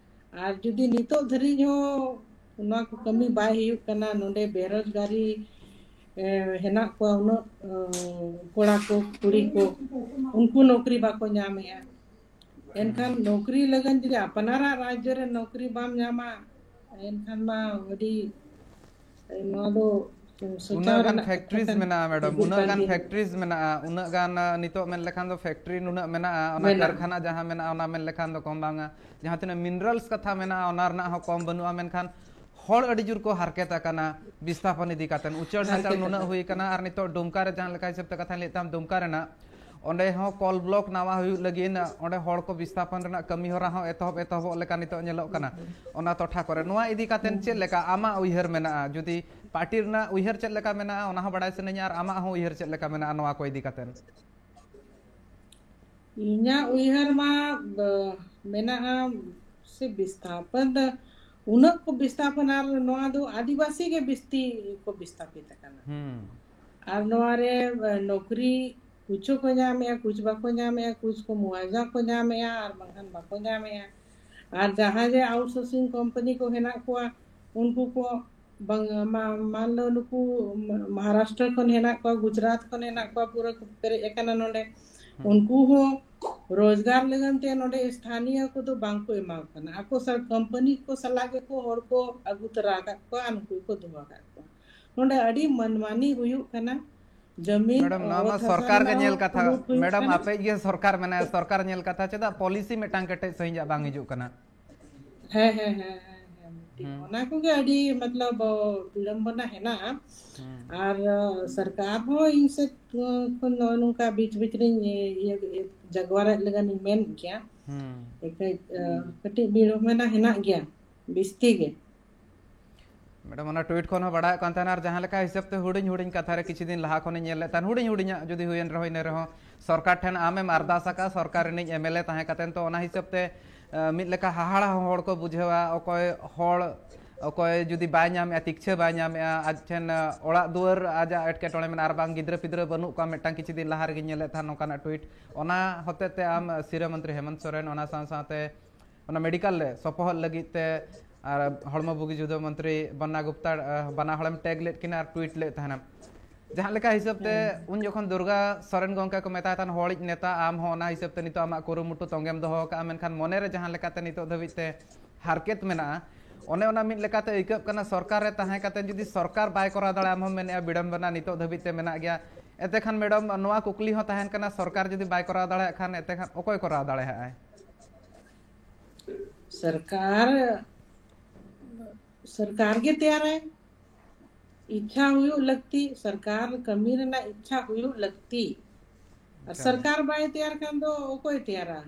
ᱟᱨ ᱡᱩᱫᱤ ᱱᱤᱛᱚᱜ ᱫᱷᱟᱹᱨᱤᱡ ᱦᱚᱸ ᱱᱚᱣᱟ ᱠᱚ ᱠᱟᱹᱢᱤ ᱵᱟᱭ ᱦᱩᱭᱩᱜ ᱠᱟᱱᱟ, ᱱᱚᱰᱮ ᱵᱮᱨᱚᱡᱽᱜᱟᱨᱤ, ᱮ, ᱦᱮᱱᱟᱜ ᱠᱚᱣᱟ ᱩᱱᱟᱹᱜ, ᱮ, ᱠᱚᱲᱟ ᱠᱚ, ᱠᱩᱲᱤ ᱠᱚ, ᱩᱱᱠᱩ ᱱᱚᱠᱨᱤ ᱵᱟᱠᱚ ᱧᱟᱢᱮᱜᱼᱟ᱾ ᱮᱱᱠᱷᱟᱱ ᱦᱩᱸ᱾ ᱱᱚᱠᱨᱤ ᱞᱟᱹᱜᱤᱫ ᱡᱩᱫᱤ ᱟᱯᱱᱟᱨᱟᱜ ᱨᱟᱡᱽᱡᱚ ᱨᱮ ᱱᱚᱠᱨᱤ ᱵᱟᱢ ᱧᱟᱢᱟ, ᱮᱱᱠᱷᱟᱱ ᱢᱟ ᱟᱹᱰᱤ ᱱᱚᱣᱟ ᱫᱚ ᱥᱚᱪᱟᱣ ᱩᱱᱟᱹᱜ ᱜᱟᱱ ᱨᱮᱱᱟᱜ ᱯᱷᱮᱠᱴᱨᱤᱡᱽ ᱠᱟᱛᱷᱟ ᱢᱮᱱᱟᱜᱼᱟ ᱢᱮᱰᱟᱢ, ᱫᱚᱨᱠᱟᱨ ᱩᱱᱟᱹᱜ ᱜᱟᱱ ᱜᱮ᱾ ᱯᱷᱮᱠᱴᱨᱤᱡᱽ ᱢᱮᱱᱟᱜᱼᱟ, ᱩᱱᱟᱹᱜ ᱜᱟᱱ ᱱᱤᱛᱚᱜ ᱢᱮᱱ ᱞᱮᱠᱷᱟᱱ ᱫᱚ ᱯᱷᱮᱠᱴᱨᱤ ᱱᱩᱱᱟᱹᱜ ᱢᱮᱱᱟᱜᱼᱟ, ᱚᱱᱟ ᱢᱮᱱᱟᱜᱼᱟ᱾ ᱠᱟᱨᱠᱷᱟᱱᱟ ᱡᱟᱦᱟᱸ ᱢᱮᱱᱟᱜᱼᱟ ᱚᱱᱟ ᱢᱮᱱ ᱞᱮᱠᱷᱟᱱ ᱫᱚ ᱠᱚᱢ ᱵᱟᱝᱟ᱾ ᱡᱟᱦᱟᱸ ᱛᱤᱱᱟᱹᱜ ᱢᱤᱱᱟᱨᱟᱞᱥ ᱠᱟᱛᱷᱟ ᱢᱮᱱᱟᱜᱼᱟ ᱚᱱᱟ ᱨᱮᱱᱟᱜ ᱦᱚᱸ ᱠᱚᱢ ᱵᱟᱹᱱᱩᱜᱼᱟ, ᱢᱮᱱᱠᱷᱟᱱ ᱦᱚᱲ ᱟᱹᱰᱤ ᱡᱳᱨ ᱠᱚ ᱦᱟᱨᱠᱮᱛ ᱟᱠᱟᱱᱟ ᱵᱤᱥᱛᱷᱟᱯᱚᱱ ᱤᱫᱤ ᱠᱟᱛᱮ᱾ ᱩᱪᱟᱹᱲ ᱱᱟᱪᱟᱲ ᱦᱟᱨᱠᱮᱛ ᱱᱩᱱᱟᱹᱜ ᱟᱠᱟᱱᱟ᱾ ᱦᱩᱭ ᱟᱠᱟᱱᱟ, ᱟᱨ ᱱᱤᱛᱚᱜ ᱰᱩᱢᱠᱟ ᱨᱮ ᱡᱟᱦᱟᱸ ᱞᱮᱠᱟ ᱦᱤᱥᱟᱹᱵ ᱛᱮ ᱠᱟᱛᱷᱟᱧ ᱞᱟᱹᱭᱮᱫ ᱛᱟᱢ, ᱰᱩᱢᱠᱟ ᱨᱮᱱᱟᱜ ᱚᱸᱰᱮ ᱦᱚᱸ ᱠᱚᱞ ᱵᱞᱚᱠ ᱱᱟᱣᱟ ᱦᱩᱭᱩᱜ ᱞᱟᱹᱜᱤᱫ, ᱚᱸᱰᱮ ᱦᱚᱲ ᱠᱚ ᱵᱤᱥᱛᱷᱟᱯᱚᱱ ᱨᱮᱱᱟᱜ ᱠᱟᱹᱢᱤ ᱦᱚᱨᱟ ᱦᱚᱸ ᱮᱛᱚᱦᱚᱵ ᱮᱛᱚᱦᱚᱵᱚᱜ ᱞᱮᱠᱟ ᱱᱤᱛᱚᱜ ᱧᱮᱞᱚᱜ ᱠᱟᱱᱟ᱾ ᱚᱱᱟ ᱴᱚᱴᱷᱟ ᱠᱚᱨᱮ ᱱᱚᱣᱟ ᱤᱫᱤ ᱠᱟᱛᱮ ᱪᱮᱫ ᱞᱮᱠᱟ ᱟᱢᱟᱜ ᱩᱭᱦᱟᱹᱨ ᱢᱮᱱᱟᱜᱼᱟ? ᱡᱩᱫᱤ ᱯᱟᱨᱴᱤ ᱨᱮᱱᱟᱜ ᱩᱭᱦᱟᱹᱨ ᱪᱮᱫ ᱞᱮᱠᱟ ᱢᱮᱱᱟᱜᱼᱟ ᱚᱱᱟ ᱦᱚᱸ ᱵᱟᱲᱟᱭ ᱥᱟᱱᱟᱧᱟ, ᱟᱨ ᱟᱢᱟᱜ ᱦᱚᱸ ᱩᱭᱦᱟᱹᱨ ᱪᱮᱫ ᱞᱮᱠᱟ ᱢᱮᱱᱟᱜᱼᱟ ᱱᱚᱣᱟ ᱠᱚ ᱤᱫᱤ ᱠᱟᱛᱮ? ᱤᱧᱟᱹᱜ ᱩᱭᱦᱟᱹᱨ ᱢᱟ, ᱵ-, ᱢᱮᱱᱟᱜᱼᱟ ᱥᱮ ᱵᱤᱥᱛᱷᱟᱯᱚᱱ ᱫᱚ, ᱩᱱᱟᱹᱜ ᱠᱚ ᱵᱤᱥᱛᱷᱟᱯᱚᱱ, ᱟᱨ ᱱᱚᱣᱟ ᱫᱚ ᱟᱹᱫᱤᱵᱟᱹᱥᱤ ᱜᱮ ᱵᱤᱥᱛᱤ ᱠᱚ ᱵᱤᱥᱛᱷᱟᱯᱤᱛ ᱟᱠᱟᱱᱟ᱾ ᱦᱩᱸ᱾ ᱟᱨ ᱱᱚᱣᱟ ᱨᱮ, ᱵ-, ᱱᱚᱠᱨᱤ ᱠᱩᱪ ᱠᱚ ᱧᱟᱢᱮᱜᱼᱟ, ᱠᱩᱪ ᱵᱟᱠᱚ ᱧᱟᱢᱮᱜᱼᱟ, ᱠᱩᱪ ᱠᱚ ᱢᱩᱣᱟᱡᱟ ᱠᱚ ᱧᱟᱢᱮᱜᱼᱟ, ᱟᱨ ᱵᱟᱝᱠᱷᱟᱱ ᱵᱟᱠᱚ ᱧᱟᱢᱮᱜᱼᱟ᱾ ᱟᱨ ᱡᱟᱦᱟᱸ ᱡᱮ ᱟᱣᱩᱴᱥᱳᱨᱥᱤᱝ ᱠᱳᱢᱯᱟᱱᱤ ᱠᱚ ᱦᱮᱱᱟᱜ ᱠᱚᱣᱟ, ᱩᱱᱠᱩ ᱠᱚ ᱵᱟᱝ, ᱢᱟ-, ᱢᱟᱱ ᱞᱚ ᱱᱩᱠᱩ ᱢᱟ-, ᱢᱚᱦᱟᱨᱟᱥᱴᱨᱚ ᱠᱷᱚᱱ ᱦᱮᱱᱟᱜ ᱠᱚᱣᱟ, ᱜᱩᱡᱽᱨᱟᱴ ᱠᱷᱚᱱ ᱦᱮᱱᱟᱜ ᱠᱚᱣᱟ, ᱯᱩᱨᱟᱹ ᱠᱚ ᱯᱮᱨᱮᱡ ᱟᱠᱟᱱᱟ ᱱᱚᱰᱮ᱾ ᱦᱩᱸ᱾ ᱩᱱᱠᱩ ᱦᱚᱸ ᱨᱳᱡᱽᱜᱟᱨ ᱞᱟᱹᱜᱤᱫ ᱛᱮ ᱱᱚᱰᱮ ᱥᱛᱷᱟᱱᱤᱭᱚ ᱠᱚᱫᱚ ᱵᱟᱝ ᱠᱚ ᱮᱢᱟ ᱠᱚ ᱠᱟᱱᱟ᱾ ᱟᱠᱚ ᱥᱟ-, ᱠᱳᱢᱯᱟᱱᱤ ᱠᱚ ᱥᱟᱞᱟᱜ ᱜᱮᱠᱚ ᱦᱚᱲ ᱠᱚ ᱟᱹᱜᱩ ᱛᱚᱨᱟ ᱟᱠᱟᱫ ᱠᱚᱣᱟ ᱟᱨ ᱱᱩᱠᱩ ᱠᱚ ᱫᱚᱦᱚ ᱟᱠᱟᱫ ᱠᱚᱣᱟ᱾ ᱱᱚᱰᱮ ᱟᱹᱰᱤ ᱢᱟᱱᱢᱟᱱᱤ ᱦᱩᱭᱩᱜ ᱠᱟᱱᱟ᱾ ᱡᱟᱢᱤᱱ, ᱢᱮᱰᱟᱢ, ᱱᱚᱣᱟ ᱚᱛ ᱢᱟ ᱦᱟᱥᱟ ᱥᱚᱨᱠᱟᱨ ᱜᱮ ᱨᱮᱱᱟᱜ ᱧᱮᱞ ᱦᱚᱸ ᱠᱟᱛᱷᱟ, ᱞᱩᱴ ᱦᱩᱭᱩᱜ ᱢᱮᱰᱟᱢ, ᱠᱟᱱᱟ᱾ ᱟᱯᱮᱭᱤᱡ ᱜᱮ ᱥᱚᱨᱠᱟᱨ ᱢᱮᱱᱟᱭᱟ, ᱥᱚᱨᱠᱟᱨ ᱧᱮᱞ ᱠᱟᱛᱷᱟ, ᱪᱮᱫᱟᱜ ᱯᱚᱞᱤᱥᱤ ᱢᱤᱫᱴᱟᱝ ᱠᱮᱴᱮᱡ ᱥᱟᱺᱦᱤᱡᱟᱜ ᱵᱟᱝ ᱦᱤᱡᱩᱜ ᱠᱟᱱᱟ? ᱦᱮᱸ, ᱦᱮᱸ, ᱦᱮᱸ, ᱦᱮᱸ, ᱦᱮᱸ, ᱢᱤᱫᱴᱤᱡ᱾ ᱦᱩᱸ᱾ ᱚᱱᱟ ᱠᱚᱜᱮ ᱟᱹᱰᱤ, ᱢᱚᱛᱞᱚᱵ, ᱵᱤᱲᱚᱢᱵᱚᱱᱟ ᱦᱮᱱᱟᱜᱼᱟ᱾ ᱦᱩᱸ᱾ ᱟᱨ, ᱥᱚᱨᱠᱟᱨ ᱦᱚᱸ ᱤᱧ ᱥᱮᱫ ᱠᱷᱚᱱ ᱱᱚᱜᱼᱚ ᱱᱚᱝᱠᱟ ᱵᱤᱪ ᱵᱤᱪ ᱨᱤᱧ ᱤᱭᱟᱹ, ᱤᱭᱟᱹ, ᱡᱟᱜᱣᱟᱨᱮᱫ ᱞᱮᱠᱟᱧ ᱢᱮᱱ ᱠᱮᱭᱟ᱾ ᱦᱩᱸ᱾ ᱮᱠᱟᱹᱡ, ᱠᱟᱹᱴᱤᱡ ᱵᱤᱲᱚᱢᱵᱚᱱᱟ ᱦᱮᱱᱟᱜ ᱜᱮᱭᱟ, ᱵᱤᱥᱛᱤ ᱜᱮ᱾ ᱢᱮᱰᱟᱢ, ᱚᱱᱟ ᱴᱩᱭᱤᱴ ᱠᱷᱚᱱ ᱦᱚᱸ ᱵᱟᱲᱟᱭᱚᱜ ᱠᱟᱱ ᱛᱟᱦᱮᱱᱟ, ᱟᱨ ᱡᱟᱦᱟᱸ ᱞᱮᱠᱟ ᱦᱤᱥᱟᱹᱵ ᱛᱮ ᱦᱩᱰᱤᱧ ᱦᱩᱰᱤᱧ ᱠᱟᱛᱷᱟ ᱨᱮ ᱠᱤᱪᱷᱩ ᱫᱤᱱ ᱞᱟᱦᱟ ᱠᱷᱚᱱᱤᱧ ᱧᱮᱞ ᱞᱮᱫ ᱛᱟᱦᱮᱱ, ᱦᱩᱰᱤᱧ ᱦᱩᱰᱤᱧᱟᱜ ᱡᱩᱫᱤ ᱦᱩᱭᱮᱱ ᱨᱮᱦᱚᱸ, ᱤᱱᱟᱹ ᱨᱮᱦᱚᱸ ᱥᱚᱨᱠᱟᱨ ᱴᱷᱮᱱ ᱟᱢᱮᱢ ᱟᱨᱫᱟᱥ ᱟᱠᱟᱫᱼᱟ, ᱥᱚᱨᱠᱟᱨ ᱨᱤᱱᱤᱡ ᱮᱢ ᱮᱞ ᱮ ᱛᱟᱦᱮᱸ ᱠᱟᱛᱮᱱ, ᱛᱚ ᱚᱱᱟ ᱦᱤᱥᱟᱹᱵ ᱛᱮ, ᱟᱸ, ᱢᱤᱫ ᱞᱮᱠᱟ ᱦᱟᱦᱟᱲᱟ ᱦᱚᱸ ᱦᱚᱲ ᱠᱚ ᱵᱩᱡᱷᱟᱹᱣᱟ, ᱚᱠᱚᱭ ᱦᱚᱲ, ᱚᱠᱚᱭ ᱡᱩᱫᱤ ᱵᱟᱭ ᱧᱟᱢᱮᱜᱼᱟ, ᱛᱤᱠᱪᱷᱟᱹ ᱵᱟᱭ ᱧᱟᱢᱮᱜᱼᱟ, ᱟᱡ ᱴᱷᱮᱱ, ᱟᱸ, ᱚᱲᱟᱜ ᱫᱩᱣᱟᱹᱨ ᱟᱡᱟᱜ ᱮᱴᱠᱮᱴᱚᱬᱮ ᱢᱮᱱᱟᱜᱼᱟ, ᱟᱨ ᱵᱟᱝ ᱜᱤᱫᱽᱨᱟᱹ ᱯᱤᱫᱽᱨᱟᱹ ᱵᱟᱹᱱᱩᱜ ᱠᱚᱣᱟ, ᱢᱤᱫᱴᱟᱝ ᱠᱤᱪᱷᱩ ᱫᱤᱱ ᱞᱟᱦᱟ ᱨᱮᱜᱮᱧ ᱧᱮᱞᱮᱫ ᱛᱟᱦᱮᱱ ᱱᱚᱝᱠᱟᱱᱟᱜ ᱴᱩᱭᱤᱴ, ᱚᱱᱟ ᱦᱚᱛᱮᱡ ᱛᱮ ᱟᱢ ᱥᱤᱨᱟᱹ ᱢᱚᱱᱛᱨᱤ ᱦᱮᱢᱚᱱᱛ ᱥᱚᱨᱮᱱ, ᱚᱱᱟ ᱥᱟᱶ ᱥᱟᱶᱛᱮ ᱚᱱᱟ ᱢᱮᱰᱤᱠᱟᱞ ᱨᱮ ᱥᱚᱯᱚᱦᱚᱫ ᱞᱟᱹᱜᱤᱫ ᱛᱮ ᱟᱨ ᱦᱚᱲᱢᱚ ᱵᱩᱜᱤ ᱡᱩᱫᱟᱹ ᱢᱚᱱᱛᱨᱤ ᱵᱟᱱᱱᱟ ᱜᱩᱯᱛᱟ, ᱟᱦ, ᱵᱟᱱᱟ ᱦᱚᱲᱮᱢ ᱴᱮᱜᱽ ᱞᱮᱫ ᱠᱤᱱᱟ ᱟᱨ ᱴᱩᱭᱤᱴ ᱞᱮᱫ ᱛᱟᱦᱮᱱᱟᱢ᱾ ᱡᱟᱦᱟᱸ ᱞᱮᱠᱟ ᱦᱤᱥᱟᱹᱵ ᱛᱮ ᱦᱮᱸ᱾ ᱩᱱ ᱡᱚᱠᱷᱚᱱ ᱫᱩᱨᱜᱟ ᱥᱚᱨᱮᱱ ᱜᱚᱢᱠᱮ ᱠᱚ ᱢᱮᱛᱟᱭ ᱛᱟᱦᱮᱱ ᱦᱚᱲᱤᱡ ᱱᱮᱛᱟ, ᱟᱢ ᱦᱚᱸ ᱚᱱᱟ ᱦᱤᱥᱟᱹᱵ ᱛᱮ ᱱᱤᱛᱚᱜ ᱟᱢᱟᱜ ᱠᱩᱨᱩᱢᱩᱴᱩ ᱛᱚᱸᱜᱮᱢ ᱫᱚᱦᱚ ᱟᱠᱟᱫᱼᱟ, ᱢᱮᱱᱠᱷᱟᱱ ᱢᱚᱱᱮ ᱨᱮ ᱡᱟᱦᱟᱸ ᱞᱮᱠᱟᱛᱮ ᱱᱤᱛᱚᱜ ᱫᱷᱟᱹᱵᱤᱡ ᱛᱮ ᱦᱟᱨᱠᱮᱛ ᱢᱮᱱᱟᱜᱼᱟ, ᱚᱱᱮ ᱚᱱᱟ ᱢᱤᱫ ᱞᱮᱠᱟᱛᱮ ᱟᱹᱭᱠᱟᱹᱜ ᱠᱟᱱᱟ, ᱥᱚᱨᱠᱟᱨ ᱨᱮ ᱛᱟᱦᱮᱸ ᱠᱟᱛᱮ ᱡᱩᱫᱤ ᱥᱚᱨᱠᱟᱨ ᱵᱟᱭ ᱠᱚᱨᱟᱣ ᱫᱟᱲᱮᱭᱟᱜᱼᱟ, ᱟᱢ ᱦᱚᱸᱢ ᱢᱮᱱᱮᱫᱼᱟ ᱵᱤᱲᱚᱢᱵᱚᱱᱟ ᱱᱤᱛᱚᱜ ᱫᱷᱟᱹᱵᱤᱡ ᱛᱮ ᱢᱮᱱᱟᱜ ᱜᱮᱭᱟ᱾ ᱮᱱᱛᱮ ᱠᱷᱟᱱ ᱢᱮᱰᱟᱢ, ᱱᱚᱣᱟ ᱠᱩᱠᱞᱤ ᱦᱚᱸ ᱛᱟᱦᱮᱱ ᱠᱟᱱᱟ, ᱥᱚᱨᱠᱟᱨ ᱡᱩᱫᱤ ᱵᱟᱭ ᱠᱚᱨᱟᱣ ᱫᱟᱲᱮᱭᱟᱜ ᱠᱷᱟᱱ ᱮᱱᱛᱮ ᱠᱷᱟᱱ ᱚᱠᱚᱭ ᱠᱚᱨᱟᱣ ᱫᱟᱲᱮᱭᱟᱜᱼᱟᱭ? ᱥᱚᱨᱠᱟᱨ ᱥᱚᱨᱠᱟᱨ ᱜᱮ ᱛᱮᱭᱟᱨᱟᱭ᱾ ᱤᱪᱪᱷᱟ ᱦᱩᱭᱩᱜ ᱞᱟᱹᱠᱛᱤ, ᱥᱚᱨᱠᱟᱨ ᱠᱟᱹᱢᱤ ᱨᱮᱱᱟᱜ ᱤᱪᱪᱷᱟ ᱦᱩᱭᱩᱜ ᱞᱟᱹᱠᱛᱤ᱾ ᱟᱨ ᱥᱚᱨᱠᱟᱨ ᱵᱟᱭ ᱛᱮᱭᱟᱨ ᱠᱷᱟᱱ ᱫᱚ ᱚᱠᱚᱭ ᱛᱮᱭᱟᱨᱟ?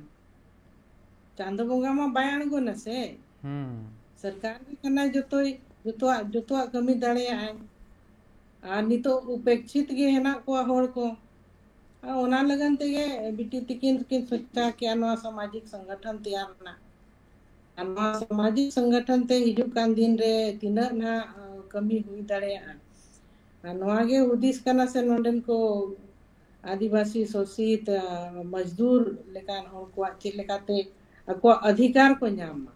ᱪᱟᱸᱫᱚ ᱵᱚᱸᱜᱟ ᱢᱟ ᱵᱟᱭ ᱟᱬᱜᱚᱱᱟ ᱥᱮ᱾ ᱦᱩᱸ᱾ ᱥᱚᱨᱠᱟᱨ ᱜᱮ ᱠᱟᱱᱟᱭ ᱡᱚᱛᱚᱭ, ᱡᱚᱛᱚᱣᱟᱜ ᱡᱚᱛᱚᱣᱟᱜ ᱠᱟᱹᱢᱤ ᱫᱟᱲᱮᱭᱟᱜᱼᱟᱭ᱾ ᱟᱨ ᱱᱤᱛᱚᱜ ᱩᱯᱮᱠᱷᱤᱛ ᱜᱮ ᱦᱮᱱᱟᱜ ᱠᱚᱣᱟ ᱦᱚᱲ ᱠᱚ᱾ ᱟᱨ ᱚᱱᱟ ᱞᱟᱹᱜᱤᱫ ᱛᱮᱜᱮ ᱵᱤᱴᱤ ᱛᱤᱠᱤᱱ ᱠᱤᱱ ᱥᱚᱪᱪᱟ ᱠᱮᱜᱼᱟ ᱱᱚᱣᱟ ᱥᱟᱢᱟᱡᱤᱠ ᱥᱚᱝᱜᱚᱴᱷᱚᱱ ᱛᱮᱭᱟᱨ ᱨᱮᱱᱟᱜ᱾ ᱟᱨ ᱱᱚᱣᱟ ᱥᱟᱢᱟᱡᱤᱠ ᱥᱚᱝᱜᱚᱴᱷᱚᱱ ᱛᱮ ᱦᱤᱡᱩᱜ ᱠᱟᱱ ᱫᱤᱱ ᱨᱮ ᱛᱤᱱᱟᱹᱜ ᱱᱟᱦᱟᱜ ᱠᱟᱹᱢᱤ ᱦᱩᱭ ᱫᱟᱲᱮᱭᱟᱜᱼᱟ᱾ ᱟᱨ ᱱᱚᱣᱟ ᱜᱮ ᱦᱩᱫᱤᱥ ᱠᱟᱱᱟ ᱥᱮ ᱱᱚᱰᱮᱱ ᱠᱚ ᱟᱹᱫᱤᱵᱟᱹᱥᱤ ᱥᱳᱥᱤᱛ ᱢᱚᱡᱽᱫᱩᱨ ᱞᱮᱠᱟᱱ ᱦᱚᱲ ᱠᱚᱣᱟᱜ ᱪᱮᱫ ᱞᱮᱠᱟᱛᱮ ᱟᱠᱚᱣᱟᱜ ᱚᱫᱷᱤᱠᱟᱨ ᱠᱚ ᱧᱟᱢ ᱢᱟ᱾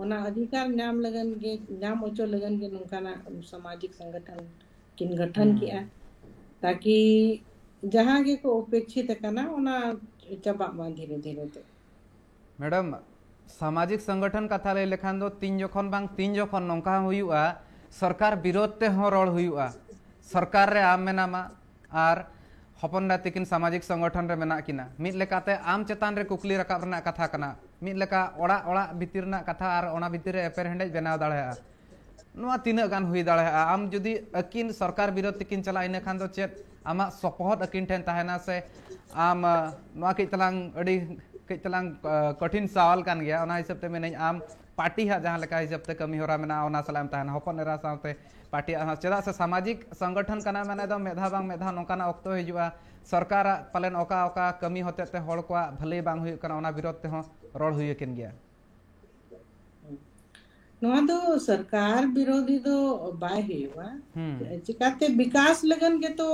ᱚᱱᱟ ᱚᱫᱷᱤᱠᱟᱨ ᱧᱟᱢ ᱞᱟᱹᱜᱤᱫ ᱜᱮ, ᱧᱟᱢ ᱦᱚᱪᱚ ᱞᱟᱹᱜᱤᱫ ᱜᱮ ᱱᱚᱝᱠᱟᱱᱟᱜ ᱥᱟᱢᱟᱡᱤᱠ ᱥᱚᱝᱜᱚᱴᱷᱚᱱ ᱠᱤᱱ ᱜᱚᱴᱷᱚᱱ ᱠᱮᱜᱼᱟ, ᱛᱟᱠᱤ ᱡᱟᱦᱟᱸ ᱜᱮᱠᱚ ᱩᱯᱮᱠᱷᱤᱛ ᱟᱠᱟᱱᱟ ᱚᱱᱟ ᱪᱟᱵᱟᱜ ᱢᱟ ᱫᱷᱤᱨᱮ ᱫᱷᱤᱨᱮ ᱛᱮ᱾ ᱢᱮᱰᱟᱢ, ᱥᱟᱢᱟᱡᱤᱠ ᱥᱚᱝᱜᱚᱴᱷᱚᱱ ᱠᱟᱛᱷᱟ ᱞᱟᱹᱭ ᱞᱮᱠᱷᱟᱱ ᱫᱚ ᱛᱤᱱ ᱡᱚᱠᱷᱚᱱ ᱵᱟᱝ ᱛᱤᱱ ᱡᱚᱠᱷᱚᱱ ᱱᱚᱝᱠᱟ ᱦᱩᱭᱩᱜᱼᱟ, ᱥᱚᱨᱠᱟᱨ ᱵᱤᱨᱳᱫᱷ ᱛᱮᱦᱚᱸ ᱨᱚᱲ ᱦᱩᱭᱩᱜᱼᱟ, ᱥᱚᱨᱠᱟᱨ ᱨᱮ ᱟᱢ ᱢᱮᱱᱟᱢᱟ ᱟᱨ ᱦᱚᱯᱚᱱ ᱮᱨᱟ ᱛᱤᱠᱤᱱ ᱥᱟᱢᱟᱡᱤᱠ ᱥᱚᱝᱜᱚᱴᱷᱚᱱ ᱨᱮ ᱢᱮᱱᱟᱜ ᱠᱤᱱᱟ᱾ ᱢᱤᱫ ᱞᱮᱠᱟᱛᱮ ᱟᱢ ᱪᱮᱛᱟᱱ ᱨᱮ ᱠᱩᱠᱞᱤ ᱨᱟᱠᱟᱵ ᱨᱮᱱᱟᱜ ᱠᱟᱛᱷᱟ ᱠᱟᱱᱟ, ᱢᱤᱫ ᱞᱮᱠᱟ ᱚᱲᱟᱜ ᱚᱲᱟᱜ ᱵᱷᱤᱛᱤᱨ ᱨᱮᱱᱟᱜ ᱠᱟᱛᱷᱟ ᱟᱨ ᱚᱱᱟ ᱵᱷᱤᱛᱤᱨ ᱨᱮ ᱮᱯᱮᱨᱦᱮᱸᱰᱮᱡ ᱵᱮᱱᱟᱣ ᱫᱟᱲᱮᱭᱟᱜᱼᱟ᱾ ᱱᱚᱣᱟ ᱛᱤᱱᱟᱹᱜ ᱜᱟᱱ ᱦᱩᱭ ᱫᱟᱲᱮᱭᱟᱜᱼᱟ? ᱟᱢ ᱡᱩᱫᱤ ᱟᱹᱠᱤᱱ ᱥᱚᱨᱠᱟᱨ ᱵᱤᱨᱳᱫᱷ ᱛᱮᱠᱤᱱ ᱪᱟᱞᱟᱜᱼᱟ, ᱤᱱᱟᱹ ᱠᱷᱟᱱ ᱫᱚ ᱪᱮᱫ ᱟᱢᱟᱜ ᱥᱚᱯᱚᱦᱚᱫ ᱟᱹᱠᱤᱱ ᱴᱷᱮᱱ ᱛᱟᱦᱮᱱᱟ ᱥᱮ ᱟᱢ, ᱟᱸ, ᱱᱚᱣᱟ ᱠᱟᱹᱡ ᱛᱟᱞᱟᱝ ᱟᱹᱰᱤ ᱠᱟᱹᱡ ᱛᱟᱞᱟᱝ, ᱟᱸ, ᱠᱚᱴᱷᱤᱱ ᱥᱟᱣᱟᱞ ᱠᱟᱱ ᱜᱮᱭᱟ᱾ ᱚᱱᱟ ᱦᱤᱥᱟᱹᱵ ᱛᱮ ᱢᱮᱱᱟᱹᱧ, ᱟᱢ ᱯᱟᱨᱴᱤ ᱦᱟᱸᱜ ᱡᱟᱦᱟᱸ ᱞᱮᱠᱟ ᱦᱤᱥᱟᱹᱵ ᱛᱮ ᱠᱟᱹᱢᱤ ᱦᱚᱨᱟ ᱢᱮᱱᱟᱜᱼᱟ, ᱚᱱᱟ ᱥᱟᱞᱟᱜ ᱮᱢ ᱛᱟᱦᱮᱱᱟ, ᱦᱚᱯᱚᱱ ᱮᱨᱟ ᱥᱟᱶᱛᱮ ᱯᱟᱨᱴᱤ ᱦᱟᱸᱜ, ᱪᱮᱫᱟᱜ ᱥᱮ ᱥᱟᱢᱟᱡᱤᱠ ᱥᱚᱝᱜᱚᱴᱷᱚᱱ ᱠᱟᱱᱟ ᱢᱮᱱᱮᱫ ᱫᱚ ᱢᱤᱫ ᱫᱷᱟᱣ ᱵᱟᱝ ᱢᱤᱫ ᱫᱷᱟᱣ ᱱᱚᱝᱠᱟᱱᱟᱜ ᱚᱠᱛᱚ ᱦᱤᱡᱩᱜᱼᱟ, ᱥᱚᱨᱠᱟᱨᱟᱜ ᱯᱟᱞᱮᱱ ᱚᱠᱟ ᱚᱠᱟ ᱠᱟᱹᱢᱤ ᱦᱚᱛᱮᱡ ᱛᱮ ᱦᱚᱲ ᱠᱚᱣᱟᱜ ᱵᱷᱟᱹᱞᱟᱹᱭ ᱵᱟᱝ ᱦᱩᱭᱩᱜ ᱠᱟᱱᱟ, ᱚᱱᱟ ᱵᱤᱨᱳᱫᱷ ᱛᱮᱦᱚᱸ ᱨᱚᱲ ᱦᱩᱭ ᱟᱠᱟᱱ ᱜᱮᱭᱟ᱾ ᱱᱚᱣᱟ ᱫᱚ ᱥᱚᱨᱠᱟᱨ ᱵᱤᱨᱳᱫᱷᱤ ᱫᱚ ᱵᱟᱭ ᱦᱩᱭᱩᱜᱼᱟ᱾ ᱦᱩᱸ᱾ ᱪᱤᱠᱟᱛᱮ ᱵᱤᱠᱟᱥ ᱞᱟᱹᱜᱤᱫ ᱜᱮᱛᱚ,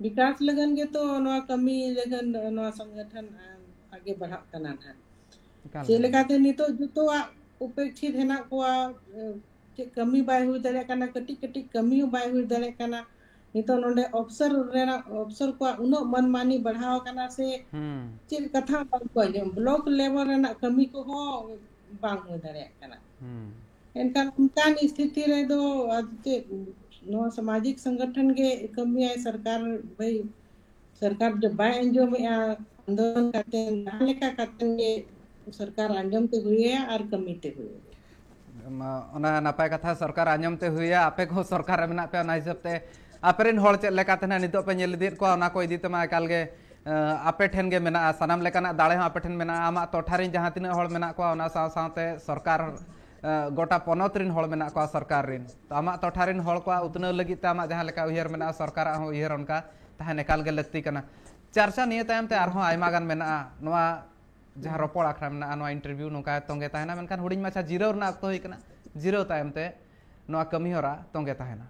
ᱵᱤᱠᱟᱥ ᱞᱟᱹᱜᱤᱫ ᱜᱮᱛᱚ ᱱᱚᱣᱟ ᱠᱟᱹᱢᱤ ᱞᱟᱹᱜᱤᱫ ᱱᱚᱣᱟ ᱥᱚᱝᱜᱚᱴᱷᱚᱱ ᱟᱜᱮ ᱵᱟᱲᱦᱟᱜ ᱠᱟᱱᱟ ᱱᱟᱦᱟᱜ᱾ ᱮᱠᱟᱞ ᱪᱮᱫ ᱜᱮ᱾ ᱞᱮᱠᱟᱛᱮ ᱱᱤᱛᱚᱜ ᱡᱚᱛᱚᱣᱟᱜ ᱩᱯᱮᱠᱷᱤᱛ ᱦᱮᱱᱟᱜ ᱠᱚᱣᱟ, ᱪᱮᱫ ᱠᱟᱹᱢᱤ ᱵᱟᱭ ᱦᱩᱭ ᱫᱟᱲᱮᱭᱟᱜ ᱠᱟᱱᱟ, ᱠᱟᱹᱴᱤᱡ ᱠᱟᱹᱴᱤᱡ ᱠᱟᱹᱢᱤ ᱦᱚᱸ ᱵᱟᱭ ᱦᱩᱭ ᱫᱟᱲᱮᱭᱟᱜ ᱠᱟᱱᱟ᱾ ᱱᱤᱛᱚᱜ ᱱᱚᱰᱮ ᱚᱯᱥᱚᱨ ᱨᱮᱱᱟᱜ, ᱚᱯᱥᱚᱨ ᱠᱚᱣᱟᱜ ᱩᱱᱟᱹᱜ ᱢᱟᱹᱱ ᱢᱟᱹᱱᱤ ᱵᱟᱲᱦᱟᱣ ᱟᱠᱟᱱᱟ ᱥᱮ ᱦᱩᱸ᱾ ᱪᱮᱫ ᱠᱟᱛᱷᱟ ᱦᱚᱸ ᱵᱟᱝ ᱠᱚ ᱟᱸᱡᱚᱢ᱾ ᱵᱞᱚᱠ ᱞᱮᱵᱮᱞ ᱨᱮᱱᱟᱜ ᱠᱟᱹᱢᱤ ᱠᱚᱦᱚᱸ ᱵᱟᱝ ᱦᱩᱭ ᱫᱟᱲᱮᱭᱟᱜ ᱠᱟᱱᱟ᱾ ᱮᱱᱠᱷᱟᱱ ᱚᱱᱠᱟᱱ ᱥᱛᱷᱤᱛᱤ ᱨᱮᱫᱚ ᱟᱫᱚ ᱪᱮᱫ, ᱱᱚᱣᱟ ᱥᱟᱢᱟᱡᱤᱠ ᱥᱚᱝᱜᱚᱴᱷᱚᱱ ᱜᱮ ᱠᱟᱹᱢᱤᱭᱟᱭ, ᱥᱚᱨᱠᱟᱨ ᱵᱟᱭ, ᱥᱚᱨᱠᱟᱨ ᱫᱚ ᱵᱟᱭ ᱟᱸᱡᱚᱢᱮᱜᱼᱟ᱾ ᱟᱱᱫᱳᱞᱚᱱ ᱠᱟᱛᱮ ᱡᱟᱦᱟᱸ ᱞᱮᱠᱟ ᱠᱟᱛᱮ ᱜᱮ ᱥᱚᱨᱠᱟᱨ ᱟᱸᱡᱚᱢ ᱛᱮ ᱦᱩᱭᱟᱭᱟ ᱟᱨ ᱠᱟᱹᱢᱤ ᱛᱮ ᱦᱩᱭᱟᱭᱟ᱾ ᱚᱱᱟ ᱱᱟᱯᱟᱭ ᱠᱟᱛᱷᱟ, ᱥᱚᱨᱠᱟᱨ ᱟᱸᱡᱚᱢ ᱛᱮ ᱦᱩᱭᱟ᱾ ᱟᱯᱮ ᱠᱚᱦᱚᱸ ᱥᱚᱨᱠᱟᱨ ᱨᱮ ᱢᱮᱱᱟᱜ ᱯᱮᱭᱟ, ᱚᱱᱟ ᱦᱤᱥᱟᱹᱵ ᱛᱮ ᱟᱯᱮ ᱨᱮᱱ ᱦᱚᱲ ᱪᱮᱫ ᱞᱮᱠᱟ ᱛᱮ ᱱᱟᱦᱟᱜ ᱱᱤᱛᱚᱜ ᱯᱮ ᱧᱮᱞ ᱤᱫᱤᱭᱮᱫ ᱠᱚᱣᱟ, ᱚᱱᱟ ᱠᱚ ᱤᱫᱤ ᱛᱮᱢᱟ ᱮᱠᱟᱞ ᱜᱮ ᱟᱯᱮ ᱴᱷᱮᱱ ᱜᱮ ᱢᱮᱱᱟᱜᱼᱟ᱾ ᱥᱟᱱᱟᱢ ᱞᱮᱠᱟᱱᱟᱜ ᱫᱟᱲᱮ ᱦᱚᱸ ᱟᱯᱮ ᱴᱷᱮᱱ ᱢᱮᱱᱟᱜᱼᱟ᱾ ᱟᱢᱟᱜ ᱴᱚᱴᱷᱟ ᱨᱮᱱ ᱡᱟᱦᱟᱸ ᱛᱤᱱᱟᱹᱜ ᱦᱚᱲ ᱢᱮᱱᱟᱜ ᱠᱚᱣᱟ, ᱚᱱᱟ ᱥᱟᱶ ᱥᱟᱶᱛᱮ ᱥᱚᱨᱠᱟᱨ, ᱜᱚᱴᱟ ᱯᱚᱱᱚᱛ ᱨᱮᱱ ᱦᱚᱲ ᱢᱮᱱᱟᱜ ᱠᱚᱣᱟ ᱥᱚᱨᱠᱟᱨ ᱨᱮᱱ᱾ ᱛᱚ ᱟᱢᱟᱜ ᱴᱚᱴᱷᱟ ᱨᱮᱱ ᱦᱚᱲ ᱠᱚᱣᱟᱜ ᱩᱛᱱᱟᱹᱣ ᱞᱟᱹᱜᱤᱫ ᱛᱮ ᱟᱢᱟᱜ ᱡᱟᱦᱟᱸ ᱞᱮᱠᱟ ᱩᱭᱦᱟᱹᱨ ᱢᱮᱱᱟᱜᱼᱟ, ᱥᱚᱨᱠᱟᱨᱟᱜ ᱦᱚᱸ ᱩᱭᱦᱟᱹᱨ ᱚᱱᱠᱟ ᱛᱟᱦᱮᱱ ᱮᱠᱟᱞ ᱜᱮ ᱞᱟᱹᱠᱛᱤ ᱠᱟᱱᱟ᱾ ᱪᱟᱨᱪᱟ ᱱᱤᱭᱟᱹ ᱛᱟᱭᱚᱢ ᱛᱮ ᱟᱨᱦᱚᱸ ᱟᱭᱢᱟ ᱜᱟᱱ ᱢᱮᱱᱟᱜᱼᱟ᱾ ᱱᱚᱣᱟ ᱡᱟᱦᱟᱸ ᱨᱚᱯᱚᱲ ᱟᱠᱷᱲᱟ ᱢᱮᱱᱟᱜᱼᱟ, ᱱᱚᱣᱟ ᱤᱱᱴᱟᱨᱵᱷᱤᱭᱩ ᱱᱚᱝᱠᱟ ᱛᱚᱸᱜᱮ ᱛᱟᱦᱮᱱᱟ, ᱢᱮᱱᱠᱷᱟᱱ ᱦᱩᱰᱤᱧ ᱢᱟᱪᱷᱟ ᱡᱤᱨᱟᱹᱣ ᱨᱮᱱᱟᱜ ᱚᱠᱛᱚ ᱦᱩᱭ ᱠᱟᱱᱟ᱾ ᱡᱤᱨᱟᱹᱣ ᱛᱟᱭᱚᱢ ᱛᱮ ᱱᱚᱣᱟ ᱠᱟᱹᱢᱤ ᱦᱚᱨᱟ ᱛᱚᱸᱜᱮ ᱛᱟᱦᱮᱱᱟ᱾